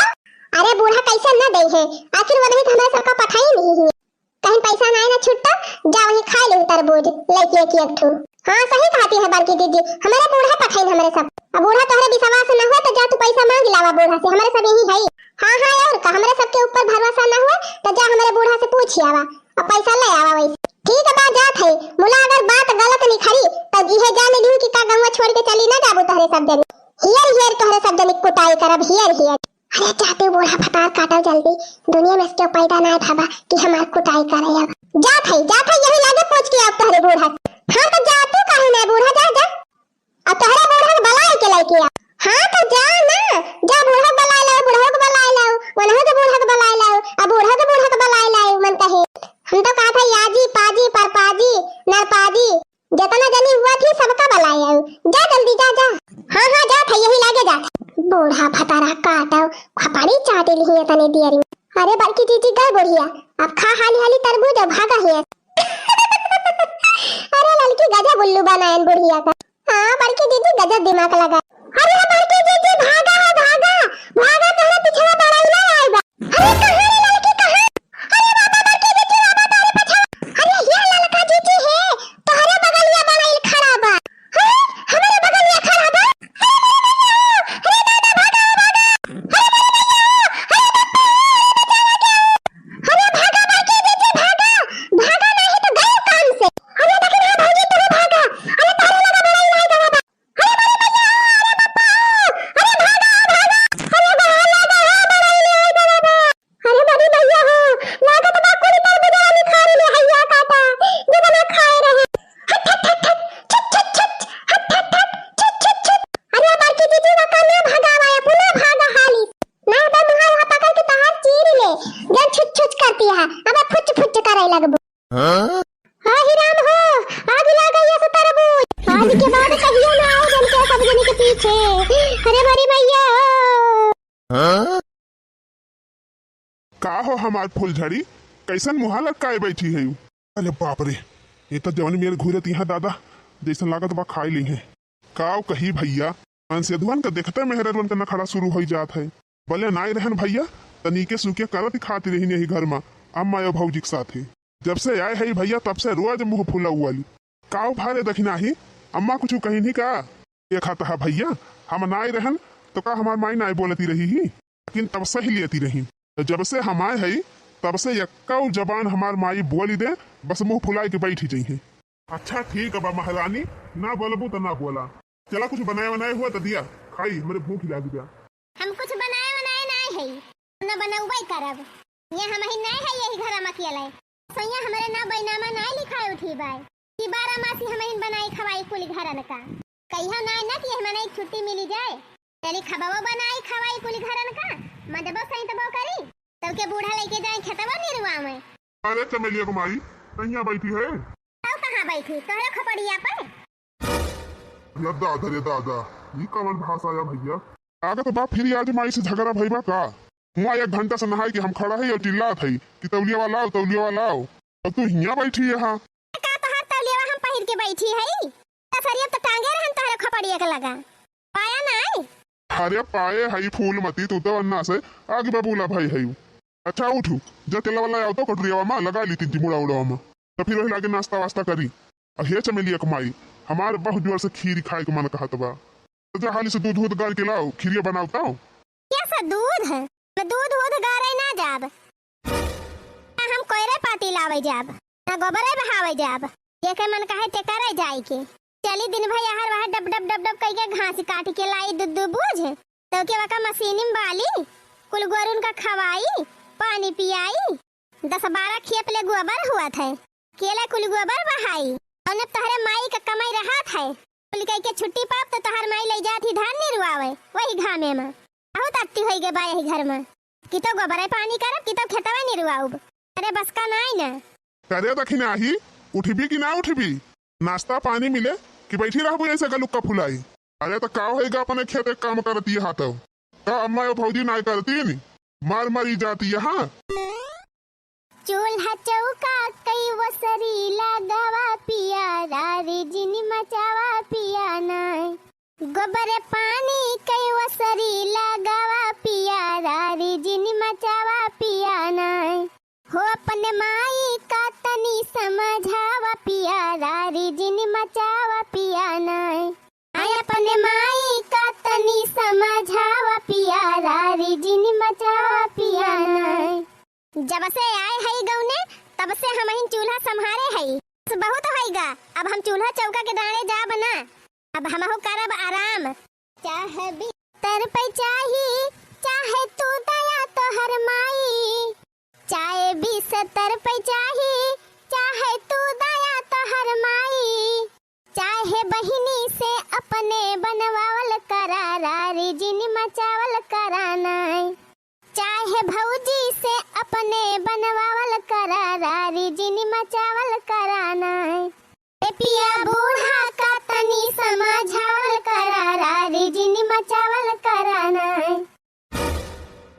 अरे बूढ़ा कैसे ना दे है, आखिर वनही तो हमरे सबका पठाई नहीं है। कहीं पैसा ना ना छुट्टा, जा वहीं खा ले तरबूज, लेके एक एक ठू। हाँ सही कहती है बड़की दीदी, हमारे बूढ़ा पठाई हमरे सब। अब बूढ़ा तोहरे विश्वास ना हुआ तो जा तू पैसा मांग लावा बूढ़ा से, हमरे सब यही है। हाँ हाँ और का, हमरे सबके ऊपर भरोसा ना हुआ तो जा हमरे बूढ़ा से पूछ आवा। अब पैसा ले आवा वैसे। ठीक बा, जात है। मुला अगर बात गलत निखरी, तब इहे जान लिहू कि का गंगा छोड़ के चली ना जाबू तोहरे सब जनी। हियर हियर तोहरे सब जनी कुटाई करब, हियर हियर। अरे जाते बूढ़ा भतार काटो जल्दी, दुनिया में इसके पैदा ना भाबा कि हमार कुटाई करे अब। जात है, जात है, यही लागे पूछ के अब तोहरे बूढ़ा। हाँ तो जाते काहे ना बूढ़ा, जा, जा। अब तोहरे बूढ़ा के बलाए के लेके आ। हाँ तो जा ना, जा बूढ़ा के बलाए लाओ, बूढ़ा के बलाए लाओ, वनहु के बूढ़ा के बलाए लाओ, अब बूढ़ा के बूढ़ा के बलाए लाओ, मन कहे। हम तो कहा था याजी, पाजी, परपाजी, नरपाजी, जितना जनी हुआ थी सबका बलाए आऊ। जा जल्दी जा, जा। हाँ, हाँ, जात है, यही लागे जात है। बूढ़ा भतारा काटो, खपाड़ी चाटे लिही तने दियरी। अरे बड़की जीजी गए बुढ़िया, अब खा हाली हाली तरबूज और भागा हिया। अरे ललकी गजब उल्लू बनायन बुढ़िया का। हाँ, बड़की जीजी गजब दिमाग लगा। अरे बड़की जीजी, भागा हो, भागा, भागा, तोहरा पिछवा बड़ाई ना आइबा। अरे कहाँ रे लड़की, कहाँ? अरे बाबा, बड़की जीजी, बाबा, तोहरे पिछवा। अरे ये ललका जीजी है, तोहरे बगलिया बड़ाई खड़ा बा। अरे हमरे बगलिया खड़ा बा। अरे मोरे भैया, अरे दादा, भागा, भागा। अरे मोरे भैया, अरे बापा, अरे बचावा के। अरे भागा बड़की जीजी, भागा, भागा नहीं तो गए काम से। अरे लेकिन हाँ भौजी, तू भागा। अरे तोहरे लगा बड़ाई ना आइबा। अरे बड़ी भैया, अरे पप्पा, अरे भागा, भागा, अरे बाहर लगा है, बड़ा ही ले आए बाबा। अरे बड़ी भैया हो, लागत बा कुल तरबूजवा निखार ले हैया काटा, जो बना खाए रहे। हट, हट, हट, हट, छट, छट, छट, हट, हट, हट, छट, छट, छट। अरे बड़की जीजी, वका ना भगावा, अपना भागा हाली। ना बा मुहा वहाँ पकड़ के तहार चीर ले, जब छुच छुच करती है, अब फुच फुच करे लगबू। हाँ? हाँ ही राम हो, आग लाग गई ऐसा तरबूज। आज के बाद कहियो ना आओ जन के सब जने के पीछे। अरे बड़ी भैया हो। हाँ? का हो हमार फुलझड़ी, कैसन मुहा लटकाए बैठी है? अरे बाप रे, ये तो जवन मेर घूरत यहाँ दादा, जैसन लागत बा खाई ली है। काव कही भैया, अनसेधुअन के देखते मेहररुअन के नखड़ा शुरू होई जात है। बोले नाई रहन भैया, त नीके सूके करत ही खाती रही नहीं घर में, अम्मा या भौजी के साथे। जब से आए है भैया, तब से रोज मुँह फुला हुआ ली। काव भारे दखिनाही, अम्मा कुछ कही नहीं का? एक हाथ हा भैया, हम नाई रहन, तो का हमार माई नाई बोलती रही ही? लेकिन तब से ही लेती रही। तो जब से हम आए है, तब से यक्का जबान हमार माई बोली दे, बस मुँह फुलाई के बैठी जई है। अच्छा ठीक बा महारानी, ना बोलबू त ना बोला। चला कुछ बनाए बनाए हुआ त दिया, खाई, हमरे भूख लागी बा। हम कुछ बनाए बनाए नाय हई, न बनउबे करब। ये हमही नाय हई यही घर में अकेले। सैया हमरे ना बैनामा नाय लिखाए उठी बाय। कि बारह मासी हमहिन बनाई खवाई कुल घरन का। कहियो नाय ना कि ये मने एक छुट्टी मिली जाए। चली खबवो बनाई खवाई कुल घरन का। मजबो सैतबो करी। तब के बूढ़ा लेके जाए खेतवा निरुआ में। अरे चमेलिया को माई, कहिया बैठी है? तब कहाँ बैठी? तोहरे खोपड़िया पर। अरे दादा रे दादा, ई कवन भाषा या भैया? लागत बा फिर आज माई से झगड़ा भई बा का? हुआ एक घंटा से नहाई के हम खड़ा है और चिल्लात है कि तौलिया वाला आओ, तौलिया वाला आओ। और तू हियाँ बैठी है हाँ? का तोहार तौलिया हम पहिर के बैठी है? कसरिया तो टांगे रहन तोहरे खोपड़िया के लगा। पाया नाई? अरे पाए हई फूलमती, तू तो अन्ना से आगे बबूला भाई हई। अच्छा उठू, जा तेला वाला आओ तो कटोरिया में लगा ली तीन मुड़ा उड़ा में। तो फिर वही लागे नाश्ता वास्ता करी। अहे चमेलिया कमाई, हमार बहुत जोर से खीर खाए के मन कहत बा। तो जा हाली से दूध वूध गार के लाओ, खीरिया बनाओ ताओ। दूध, दूध वूध गारे ना जाब। ना हम कोयरे पाती लावे जाब, ना गोबरे बहावे जाब। जेके मन कहे ते करे जाई के। चली दिन भर यहाँ वहाँ डब डब डब डब कई के घास काट के लाई दू दू बोझ। तो के वका मशीनी में बाली, कुल गोरुन का खवाई, पानी पियाई। दस बारह खेप ले गोबर हुआ थे, केले कुल गोबर बहाई। और न तहरे माई का कमाई रहा थे, कुल कई के छुट्टी पाप तो तहर माई ले जात ही धान निरुआवे, वही घामे में। बहुत अत्ती होई गे बा यही घर में। कि तो गोबरे पानी करब, कि तो खेतवे निरुआउब। अरे बस का नाई ना। अरे दखिनाही, उठबी कि ना उठबी? नाश्ता पानी मिले कि बैठी रहबू ऐसे गलुक्का फुलाई? अरे तो का होइगा, अपने खेते काम करती है तो? का अम्मा यो भौजी नाई करती नी? मार मारी जाती है, हाँ? चूल्हा चौका कई वसरी लगावा पिया, रारी जिनी मचावा पिया नाई। गोबर पानी कई वसरी लगावा पिया, रारी जिनी मचावा पिया नाई। हो अपने माई का तनी समझावा पिया, रारी जिनी मचावा पिया नाई। आय अपने माई का तनी समझावा पिया, रारी जिनी मचावा पिया नाई। जब से आए हई गौने, तब से हमहिन चूल्हा सम्हारे हई। बस बहुत होइगा, अब हम चूल्हा चौका के डाँड़े जाब ना, अब हमहू करब आराम। चाहे बिस्तर पे चाही, चाहे तू दया तोहर माई। चाहे बिस्तर पे चाही, चाहे तू दया तोहर माई। चाहे बहिनी से अपने बनवावल करा, रारी जिनी मचावल करा नाई। चाहे भौजी से अपने बनवावल करा, रारी जिनी मचावल करा नाई। ए पिया बूढ़ा का तनी समझावल करा, रारी जिनी मचावल करा नाई।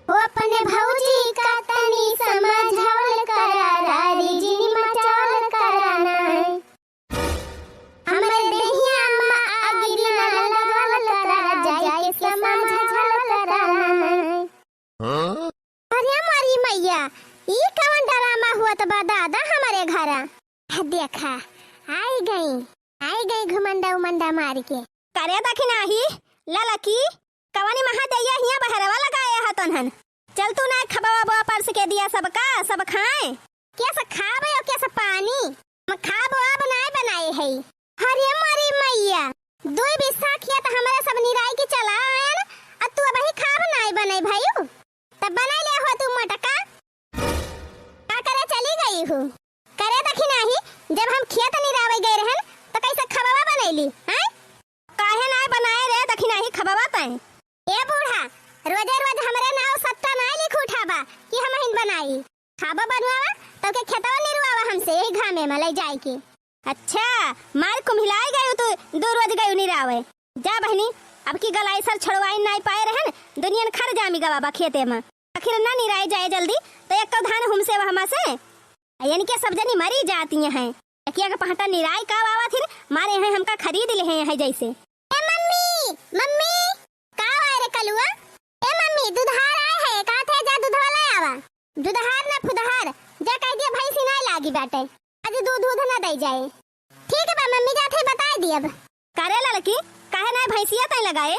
ओ अपने भौजी का तनी समझावल करा, रारी जिनी मचावल करा नाई। हमरे देहिया में आगी ना लगावल करा, जाई के समझावल करा नाई। हाँ? अरे मोरी मैया, ई कवन ड्रामा हुआ त बा दादा हमरे घरा? आ देखा, आई गई, आई गई घुमंडा उमंडा मार के। करे दखिनाही, ललकी, कवनी महादैया हियां बहरवा लगाए ह तोन्हन। चल तू ना खबवा बोआ परस के दिया सबका, सब खाए। केस खाबे और केस पानी? हम खाबो अब नाय बनाए है। अरे मोरी मैया, दुई बिस्सा खेत हमरे सब निराई के चला आयन, आ तू अबही खाब नाय बने भयू? तब बनाई ले हो तू मटका। का करे चली गई हूँ? करे दखिनाही, जब हम खेत निरावे गए रहन, तो कैसे खबवा बनैली, हैं? काहे नाय बनाए रे दखिनाही खबवा तैं? ए बूढ़ा, रोजे रोज हमरे नाव सत्ता नाय लिख उठाबा कि हमहिन बनाई। खाबा बनवावा, तो के खेतवा निरुआवा हमसे यही घामे में ले जाए के। अच्छा, मार कुम्हिलाए गए तू दो रोज गए निरावे। जा बहिनी, अब की गलाई सर छोड़वाई नाय पाए रहन, दुनियन खर जामी गवा बा खेते में। आखिर ना निराए जाए जल्दी, तो एक तो धान हुमसे वहमा से। आ यानी के सब जनी मरी जाती हैं। एकिया के पहटा निराई का आवा थिन, मारे हैं हमका खरीद ले हैं, हैं जैसे। ए मम्मी, मम्मी, का आवा रे कलुआ? ए मम्मी, दुधार आए है, का थे जा दुधवा ले आवा। दुधार ना फुदहार, जा कह दिया भैंसी ना लागी बाटे। आज दूध दूध ना दे जाए। ठीक बा मम्मी, जात है बताए दियब। करे लड़की, काहे ना भैंसिया तय लगाए?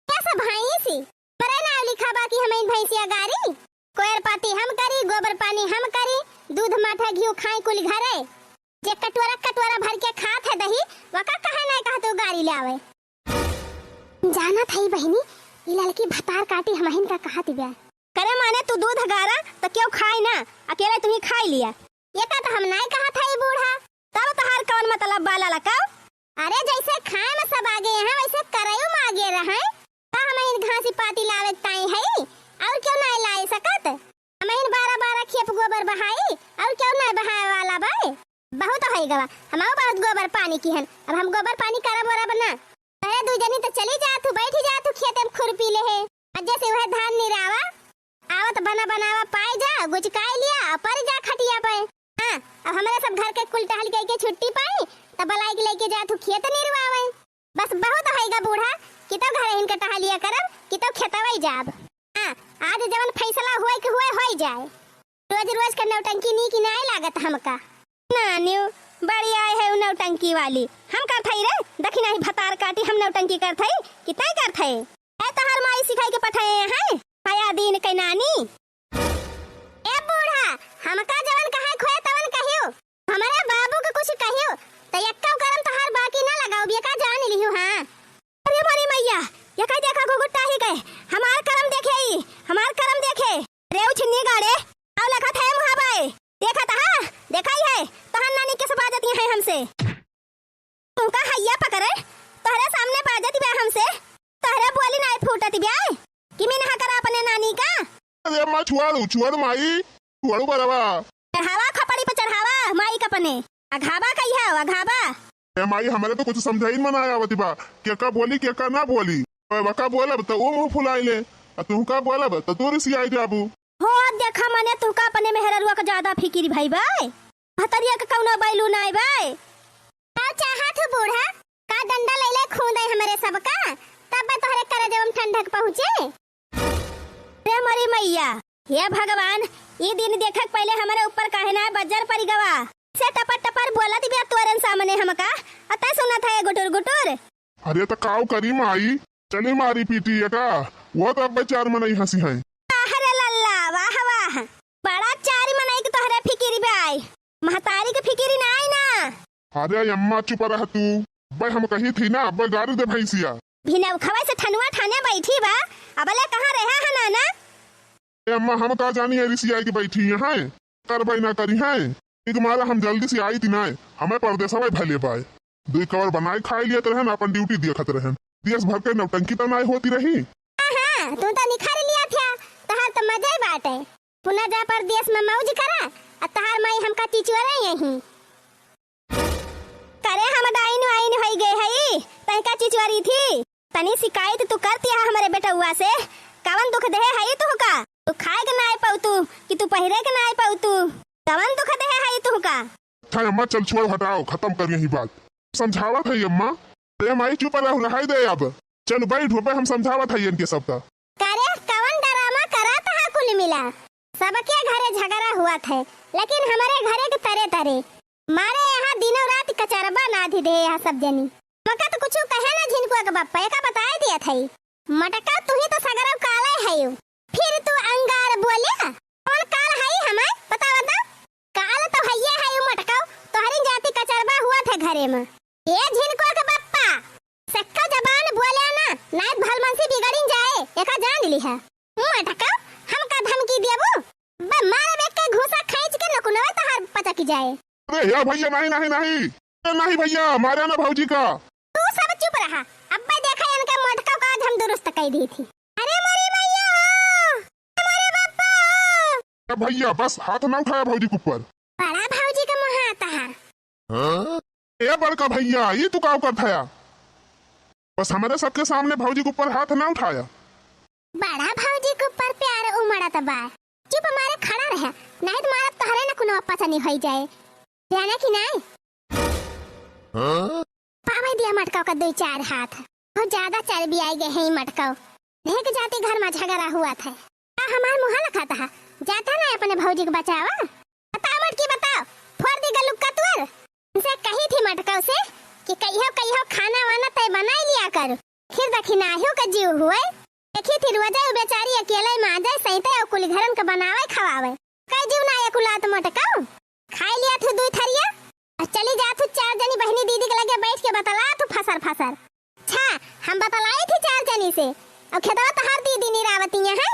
कैसे भैंसी? परे ना लिखा बा कि हम इन भैंसिया गारी? कोयर पाती हम करी, गोबर पानी हम करी, दूध माठा घिउ खाई कुल घरे। जे कटोरा कटोरा भर के खात है दही, वका कहे ना कहा तू गारी ले आवे। जानत है बहिनी, ई लड़की भतार काटी हमहिन का कहत बिया। करे माने तू दूध गारा त क्यों खाई ना, अकेले तू ही खाई लिया। ये का तो हम नाय कहत है बूढ़ा। तब तहार कौन मतलब बा ललका? अरे जैसे खाए में सब आगे हैं, वैसे करैयो में आगे रहे। का हम इन घासी पाती लावे के ताई है, और क्यों नाय लाए सकत? हम इन बारह बारह खेप गोबर बहाई, और क्यों नाय बहाए वाला बाए? बहुत होई गवा, हम बहुत गोबर पानी की हन, अब हम गोबर पानी करब वरब ना। अरे दू जनी तो चली जात हूँ, बैठी जात हूँ खेते में खुरपी ले है। अज्जे से वह धान निरावा, आवत बना बनावा पाए जा, गुचकाई लिया, और पर जा खटिया पे। हाँ, अब हमरे सब घर के कुल टहल के, के छुट्टी पाई, तब बलाई के लेके जा तू खेत निरवावे। बस बहुत होइगा बूढ़ा, कि तो घर इनके टहलिया करब, कि तो खेतवई जाब। हाँ, आज जवन फैसला होए के होए, होई जाए। रोज रोज के नौटंकी नीक नाय लागत हमका। नान्यू, बड़ी आए है उ नौटंकी वाली। हम करत हई रे, दखिनाही भतार काटी, हम नौटंकी करत हई, कि तैं करत हई? ए, तोहर माई सिखाई के पठाए हैं? आया दीन के नानी। ए बूढ़ा, हमका जवन कहे खोए तवन कहियो, हमरे बाबू के कुछ कहियो, त एक्का करम तोहार बाकी ना लगाउब, ये का जान लिहू, हाँ। अरे मोरी मैया, ये का देखा घुघुट्टा ही गए, हमार करम देखे ई, हमार करम देखे। रे उछिन्नी गाड़े, आउ लखत है मुहा बाए, देखत हा, देखा ही है, तोहर नानी के सब आ जाती है हमसे। तुहका हैया पकड़े, तोहरे सामने बाजत बा हमसे, तोहरे बोली नाई फूटत बा, कि मिनहा करा अपने नानी का। अरे अम्मा, छुआड़ू, छुआड़ू माई, छुआड़ू बरवा। चढ़ावा खपड़ी पे चढ़ावा, माई का अपने। अघावा कही है, अघावा। ए माई, हमरे तो कुछ समझाई में ना आवत बा, के का बोली, के का ना बोली। अब का बोलब, त ऊ मुंह फुलाई ले, आ तुहका बोलब, त तू रिसियाई जाबू। हो, देखा मने तुहका अपने मेहररुआ का ज्यादा फिकिर भई बा। भतरिया के कउनो बैलू नाई बा। का चाहत हो बूढ़ा? का डंडा लैले खूंदे हमरे सबका? तब बा तोहरे करजवा में ठंडक पहुँचे। रे मोरी मैया, हे भगवान, ई दिन देखक पहिले हमरे ऊपर काहे ना बज्जर परि गवा। से टपर टपर बोलत बिया तोरन सामने हमका, अतै सुनत है गुटुर गुटुर। अरे त काउ करी माई, चली मारी पीटी एका, वो त अब्बे चार मनई हँसी हैं। अरे लल्ला, वाह वाह, बड़ा चारी मनई के तोहरे फिकिर बाय, महतारी के फिकिर नाई ना। अरे अम्मा चुप रह तू, अब्बे हम कही थी ना, अब्बे गारी दे भैंसिया। भिनौखवा से ठनुआ ठाने बैठी बा, अबले कहाँ रहा है नाना? ए अम्मा, हम का जानी है रिसियाई के बैठी यहाँ, करबै ना करी हैं। एक मारा हम जल्दी से आई थी ना, हमें परदेसवा भले बाय। दुई कवर बनाए खाए लियत रहन, अपन ड्यूटी देखत रहन। देश भर के नौटंकी त नाय होती रही। हाँ, हाँ, तू तो निखार लिया था, तहार तो मजा ही बाटे। पुना जा परदेस में मौज करा, आ तहार माई हमका चिचुअरे यहीं। करे हम डाइन वाइन होई गए हई, तहका चिचुअरी थी। तनी शिकायत तू करती है हमरे बेटउआ से, कवन दुख देहे हई तुहका? तू खाए के नाय पउतू, कि तू पहिरे के नाय पउतू? कवन दुख देहे हई तुहका? अच्छा अम्मा, चल छोड़, हटाओ, खतम कर यही बात। समझावत है अम्मा। अरे माई चुप रहो, रहाई दे अब। चल बैठ, हो पे हम समझावत है इनके सबका। करे कवन डरामा करत हा कुल मिला? सबके घरे झगड़ा हुआ थे, लेकिन हमरे घरे के तरे तरे। मारे यहाँ दिनों रात कचरबा नाधि दे यहाँ सब जनी। मका तो कुछ कहे ना झिनकुआ के बप्पा, एका बताए दिया था। मटका तुही तो सगरव काले हयू, फिर तू अंगार बोले। कौन काल हई हमें बतावा तो? काल तो हइये हयू मटकव, तोहरी जाति कचरबा हुआ थे घरे में। ए झिनकुआ के बप्पा, सक्का जबान बोले ना, नाय भलमनसी बिगड़िन जाए, एका जान ली है। मटकव, हमका धमकी देबू? बे मारे बेक के घूसा खींच के नकुनवे तोहार पचक जाए। अरे या भैया, नहीं, नहीं, नहीं। ए, नहीं भैया, मारे ना भौजी का। तू सब चुप रहा। अब्बे देखा इनका मटका का आज हम दुरुस्त कई दी थी। अरे मोरी मैया हो, मोरे बापा हो। ए भैया, बस हाथ ना उठाया भौजी के ऊपर। बड़ा भौजी का मुँह आता है। हाँ? ए बड़का भैया, ये तू का करत हया? बस हमारे सबके सामने भौजी के ऊपर हाथ ना उठाया। बड़ा भौजी के ऊपर प्यार उमड़त बा। चुप मारे खड़ा रहे, नहीं तो मारब तोहरे न कोनो पचनी होई जाए, जाने कि नहीं? हाँ? पावे दिया मटकाव का दो चार हाथ, बहुत ज्यादा चर्बी आई गए हैं ई मटकाव। देख जाती घर में झगड़ा हुआ था, आ हमार मुँह लखाता है, जाता ना अपने भौजी को बचावा। बताओ मटकी बताओ, फोड़ दी गलुक का तुअर। उनसे कही थी मटकाव से कि कहियो कहियो खाना वाना तय बनाई लिया कर, फिर दखिनाहियो का जीव हुए। देखी थी रोजे उ बेचारी अकेले माजे सैते और कुल घरन के बनावे खवावे। कई जीव ना एक उलात मटकाऊ। खाई लिया थी दुई थरिया। और चली जा थी चार जनी बहनी दीदी के लगे बैठ के बतला थी फसर फसर। अच्छा, हम बतलाई थी चार जनी से। और खेतवा तहार दीदी निरावतिया है।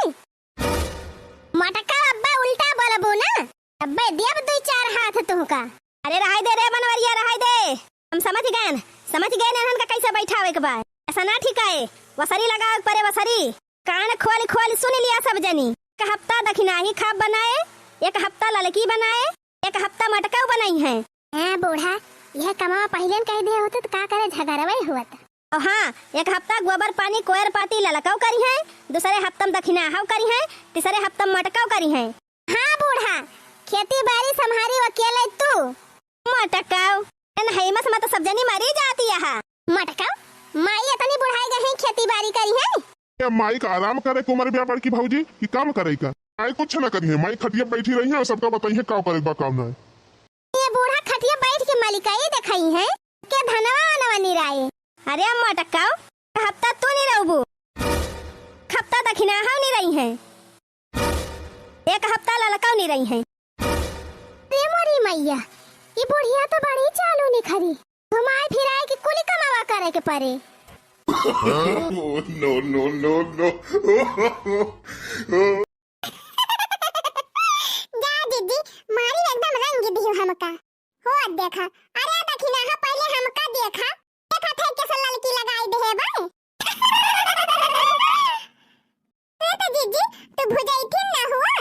मटका अब्बा उल्टा बोलबू ना। अब्बे देब दुई चार हाथ तुहका। अरे रहाई दे रे बनवरिया, रहाई दे। हम समझ गएन, समझ गएन इन्हन का कैसे बैठावे के बा। ऐसा ना ठीक है, वसरी लगावे के परे वसरी। कान खोल खोल सुन लिया सब जनी। एक हफ्ता दखिनाही खाब बनाए, एक हफ्ता ललकी बनाए, एक हफ्ता मटकाऊ बनाई है। हाँ बूढ़ा, यह कमावा पहिले न कह दिए होते तो का करे झगड़वे हुआ था। और हाँ, एक हफ्ता गोबर पानी कोयर पाती ललकाऊ करी है, दूसरे हफ्ता में दखिनाहाऊ करी है, तीसरे हफ्ता में मटकाऊ करी है। हाँ बूढ़ा, खेती बारी संभारी अकेले तू। मटकाऊ, एन हेमस में तो सब जनी मरी जाती है। मटकाऊ, माई इतनी बुढ़ाई गई खेती बारी करी है। ए माई का आराम करे के उम्र बा बड़की भौजी कि काम करे का? माई कुछ ना करी है, माई खटिया बैठी रही है और सबका बताई है का करे बा काम ना। ये बूढ़ा खटिया बैठ के मलिकाई देखाई है, के धनवा वनवा निराए। अरे मटकाऊ, हफ्ता तू नहीं रहबू, हफ्ता दखिनहा नहीं रही हैं, एक हफ्ता ललका नहीं रही हैं। रे मोरी मैया, ई बुढ़िया तो बड़ी चालू निखरी। घुमाए फिराए के कुली कमावा करे के परे। No, no, no, no। जा जिज्जी, मारी एकदम रंग दिहु हमका। हो देखा, अरे दखिनहा पहिले हमका देखा, देखा थे कैसे ललकी लगाई देहे बा। ए तो जिज्जी, तू भुजैठिन ना हुआ?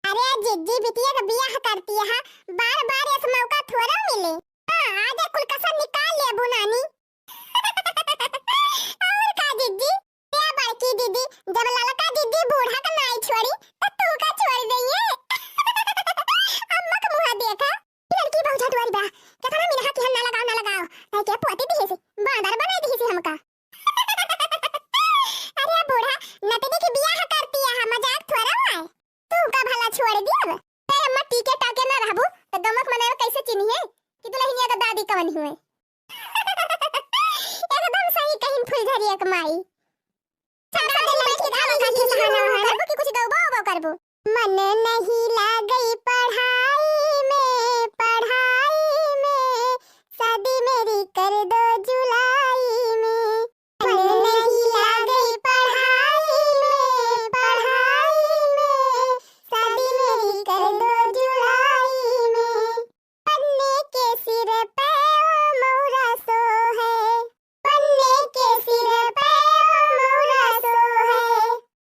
अरे जिज्जी, बिटिया का बियाह करती है, बार बार ऐसा मौका थोड़ा मिले। हाँ, आज कुल कसर निकाल लेबू नानी। और का जिज्जी? ए बड़की दीदी, जब ललका दीदी बूढ़ा का नाई छोड़ी, तो तू का छोड़ दइए? अम्मा का मुँह देखा। लड़की बहुत झटुआरी बा, केतना मिनहा की हम ना लगाओ, ना लगाओ, नहीं के पोती दिहिसी, बांदर बनाई दिहिसी हमका। अरे बूढ़ा, नतनी की बियाह करती है, मजाक थोड़ा हुआ है। तू का भला छोड़ दियब? ते अम्मा टीके टाके ना रहबू, तो गमक मनवा कैसे चिन्हिए कि दुल्हनिया का दादी कवन हुए? एकदम सही कहिन फुलझरिया के माई। सब दिन बैठ के खाली खाली सहाना वहाना, कि कुछ गौबो ओबो करबो। मन नहीं लागई पढ़ाई में, पढ़ाई में, शादी मेरी कर दो जुलाई में। मन नहीं लागई पढ़ाई में, पढ़ाई में, शादी मेरी कर दो जुलाई में। पन्नी के सिर पे ओ मौरा सोहे, पन्नी के सिर पे ओ मौरा सोहे।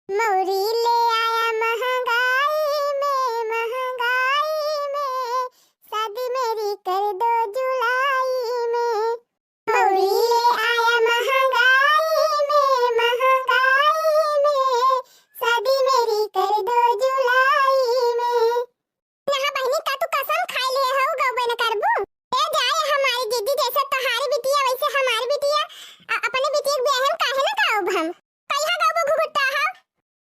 मौरी ले आया महंगाई में, महंगाई में, शादी मेरी कर दो जुलाई में। मौरी ले आया महंगाई में, महंगाई में, शादी मेरी कर दो जुलाई में। यहाँ बहिनी का तू कसम खाए ले हऊ, गौबे न करबू? ए जाए हमारी दीदी, जैसे तोहारी बिटिया वैसे हमारी बिटिया, अ-, अपने बिटिया के बियाहे में काहे न गाउब हम? कहिया गाउबू घुघुट्टा हो?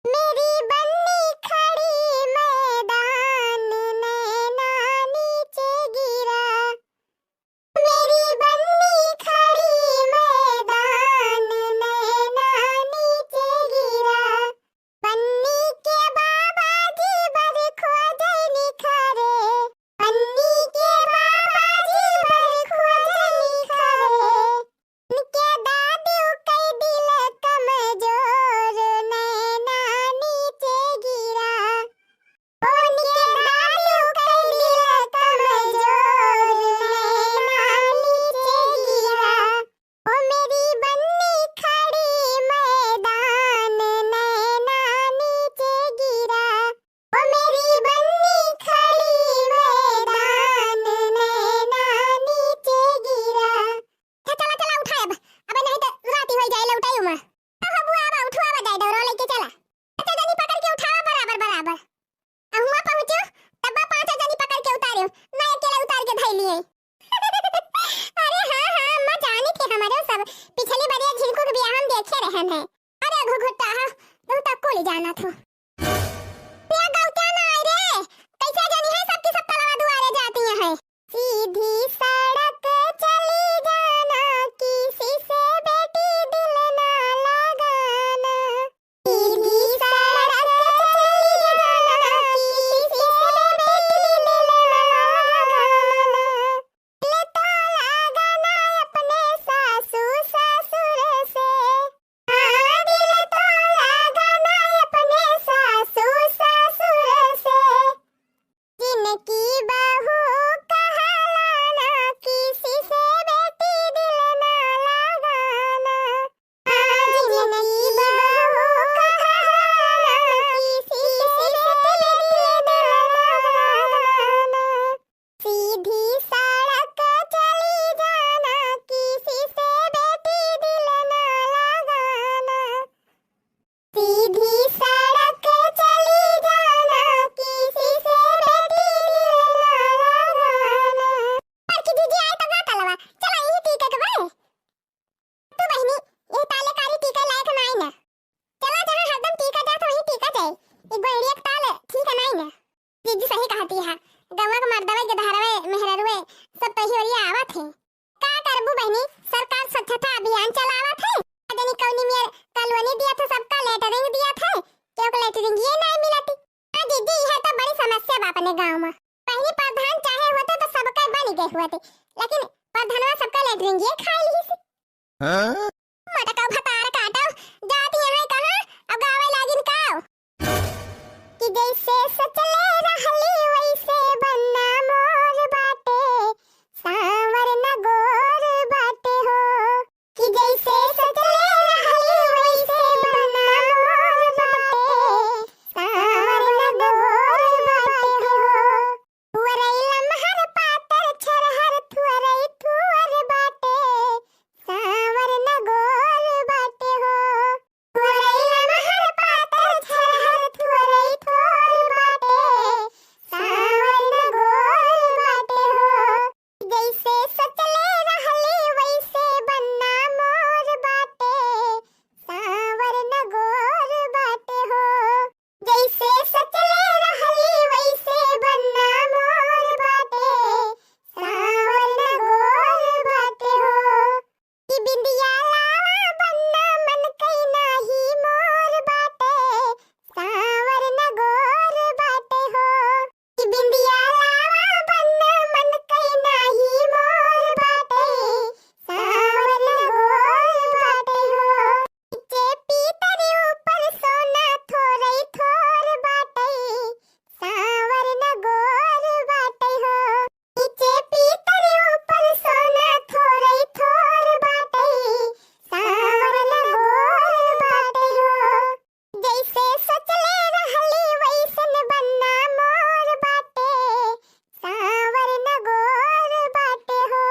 मेरी बन्नी खड़ी मैदान, नैना नीचे गिरा। मेरी बन्नी खड़ी मैदान, नैना नीचे गिरा। पन्नी के बाबा जी बर खोजे निखारे, पन्नी के बाबा जी बर खोजे निखारे। उनके दादू कई दिल कमजोर, नैना नीचे गिरा। उनके दादू कई दिल कमजोर, नैना नीचे गिरा। ओ मेरी बन्नी खड़ी मैदान, नैना नीचे गिरा। ओ मेरी बन्नी खड़ी मैदान, नैना नीचे गिरा। चला, चला, उठाए अब, अब नहीं तो राती होई जाए, लौटाई उमा। अब बुआ, अब उठवा, अब जाए दौरा लेके चला। अच्छा, जनी पकड़ के उठावा बराबर, बराबर। आ हुआं पहुँचो, तब पाँचों जनी पकड़ के उतारे, ना अकेले उतार के धई लिए। अरे हाँ, हाँ, अम्मा जानी थे हमारे सब, पिछली बार ये झिनकू के बियाह हम देखे रहन है। अरे घुघुट्टा, हाँ, तू तो कुल जाना था। ये गौत्या ना आई रे, कैसे जानी है सबकी सब तलवा दुआरे जाती हैं। सीधी सड़क चली जाना, किसी से बेटी दिल ना लगाना। सीधी सड़क चली जाना, किसी से बेटी दिल ना लगाना। दिल तो लगाना अपने सासू ससुर से। हाँ, दिल तो लगाना अपने सासू ससुर से। जिनकी बहू कहलाना, किसी से बेटी दिल ना लगाना। हाँ, जिनकी बहू कहलाना, किसी से बेटी दिल ना लगाना। सीधी सड़क चली जाना, किसी से बेटी दिल ना लगाना। सीधी सड़क चली जाना, किसी से बेटी दिल ना लगाना। बड़की दीदी आई तब ना तलवा, चला यही टीका के बे। तू बहिनी, यही ताले कारी टीका लायक नाई ना। चला जहाँ हरदम टीका जात वहीं टीका जाए। ई गोइड़िया के ताल ठीक नाई ना। दीदी सही कहती है, गौवा के मर्दवे, गदहरवे, मेहररुए सब तो ही ओरिया आवत है। का करबू बहिनी, सरकार स्वच्छता अभियान चलावत है। जनी कौनी मेर कॉलोनी दिया था, सबका लेटरिंग दिया था, केहू के लेटरिंगिए नाहीं मिलत। हाँ दीदी, इहे तो बड़ी समस्या बा अपने गाँव मा। पहिली प्रधान चाहे होते तो सबका बनि गए होते, लेकिन प्रधानवा सबका लेटरिंगिए खाइ लिहिस। हाँ? मोटका भतार काटो, जात यहाँ कहाँ, अब गावे लागिन काव। कि जैसे सोचले रहली वैसे बनना मोर बाटे, साँवर न गोर बाटे हो। कि जैसे सोचले रहली वैसे बनना मोर बाटे, साँवर न गोर बाटे हो। थुअरई लमहर पातर छरहर थुअरई थुअर बाटे, साँवर न गोर बाटे हो। थुअरई लमहर पातर छरहर थुअरई थुअर बाटे, साँवर न गोर बाटे हो। जैसे सोचले रहली वैसे बनना मोर बाटे, साँवर न गोर बाटे हो। जैसे सोचले रहली वैसे बनना मोर बाटे, साँवर न गोर बाटे हो। कि बिंदिया लावा बनना मन कई नाही मोर बाटे, साँवर न गोर बाटे हो। कि बिंदिया लावा बनना मन कई नाही मोर बाटे, साँवर न गोर बाटे हो। नीचे पीतर ऊपर सोना थोरई थोर बाटे, साँवर न गोर बाटे हो। नीचे पीतर ऊपर सोना थोरई थोर बाटे, साँवर न गोर बाटे हो। जैसे सोचले रहली वैसन बनना मोर बाटे, साँवर न गोर बाटे हो।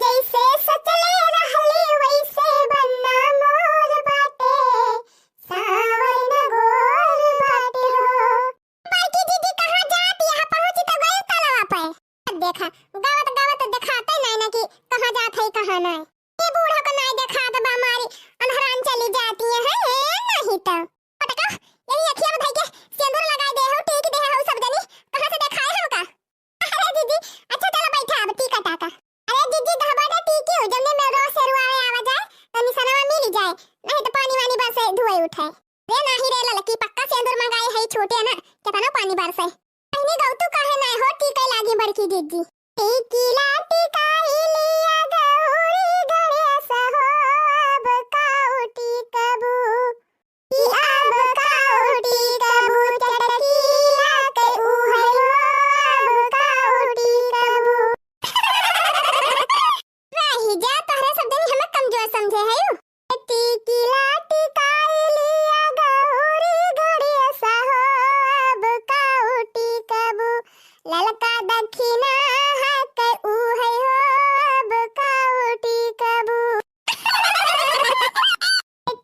जैसे सोचले रहली वैसे बनना मोर बाटे, साँवर न गोर बाटे हो। बड़की दीदी कहाँ जात, यहाँ पहुँची तो गई तलवा पे। अब देखा, गावत गावत देखाते नहीं ना कि कहाँ जात है, कहाँ नहीं। ये बूढ़ा को नहीं देखात बा, मारी अन्हरान चली जाती है, है नहीं तो। पटका, यही अखिया में धई के सेंदूर लगाई दे हो, टीक दे हो सब जनी, कहाँ से देखाए हो का? अरे दीदी, अच्छा चलो बैठा अब टीका टाका। अरे दीदी, घबरा टीकी हो, जमने में रोज से रुआवे आवा जाए, तो निशानवा मिल जाए, नहीं तो पानी वानी बरसे धुआई उठाए। रे नाही रे ललकी, पक्का सेंदूर मंगाए है, छूटे ना, केतना पानी बरसे। पहिने गौतू काहे नाय हो, टीके लागी बड़की दीदी। टीकी ला टिकाई लिया गौरी गणेश हो, अब काऊ टीकबू। कि अब काऊ टीकबू, चटकीला के उहै हो, अब काऊ टीकबू। रही जा, तोहरे सब जनी हमें कमजोर समझे है यू। टीकी ला टिकाई लिया गौरी गणेश हो, अब काऊ टीकबू। ललका दक्षिणा है के उहै हो, अब काऊ टीकबू।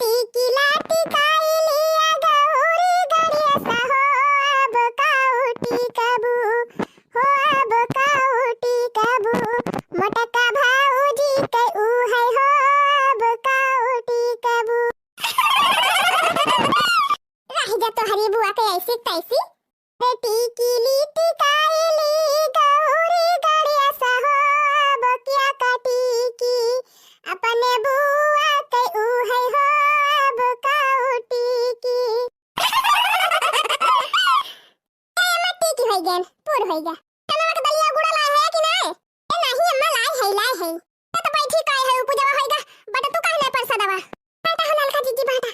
टीकी ला टिकाई लिया गौरी गणेश हो, अब काऊ टीकबू। हो अब काऊ टीकबू, मोटका भौजी के उहै हो, अब काऊ टीकबू। रह जा तोहरी बुआ के ऐसी तैसी। रे टीकी ली टिकाई ली गौरी गणेश हो, अब क्या का टीकी, अपने बुआ के उहै हो, अब काऊ टीकी। ए, मट्टी की होई गैन, पूर होई गा। चनवा के दलिया गुड़ा लाए है कि नाय? ए, नाही अम्मा, लाए है, लाए है। ए, तो बैठी काय है, पूजवा होई गा, बट तू काहे नाय परसा दवा? बाटा हो ललका जीजी, बाटा।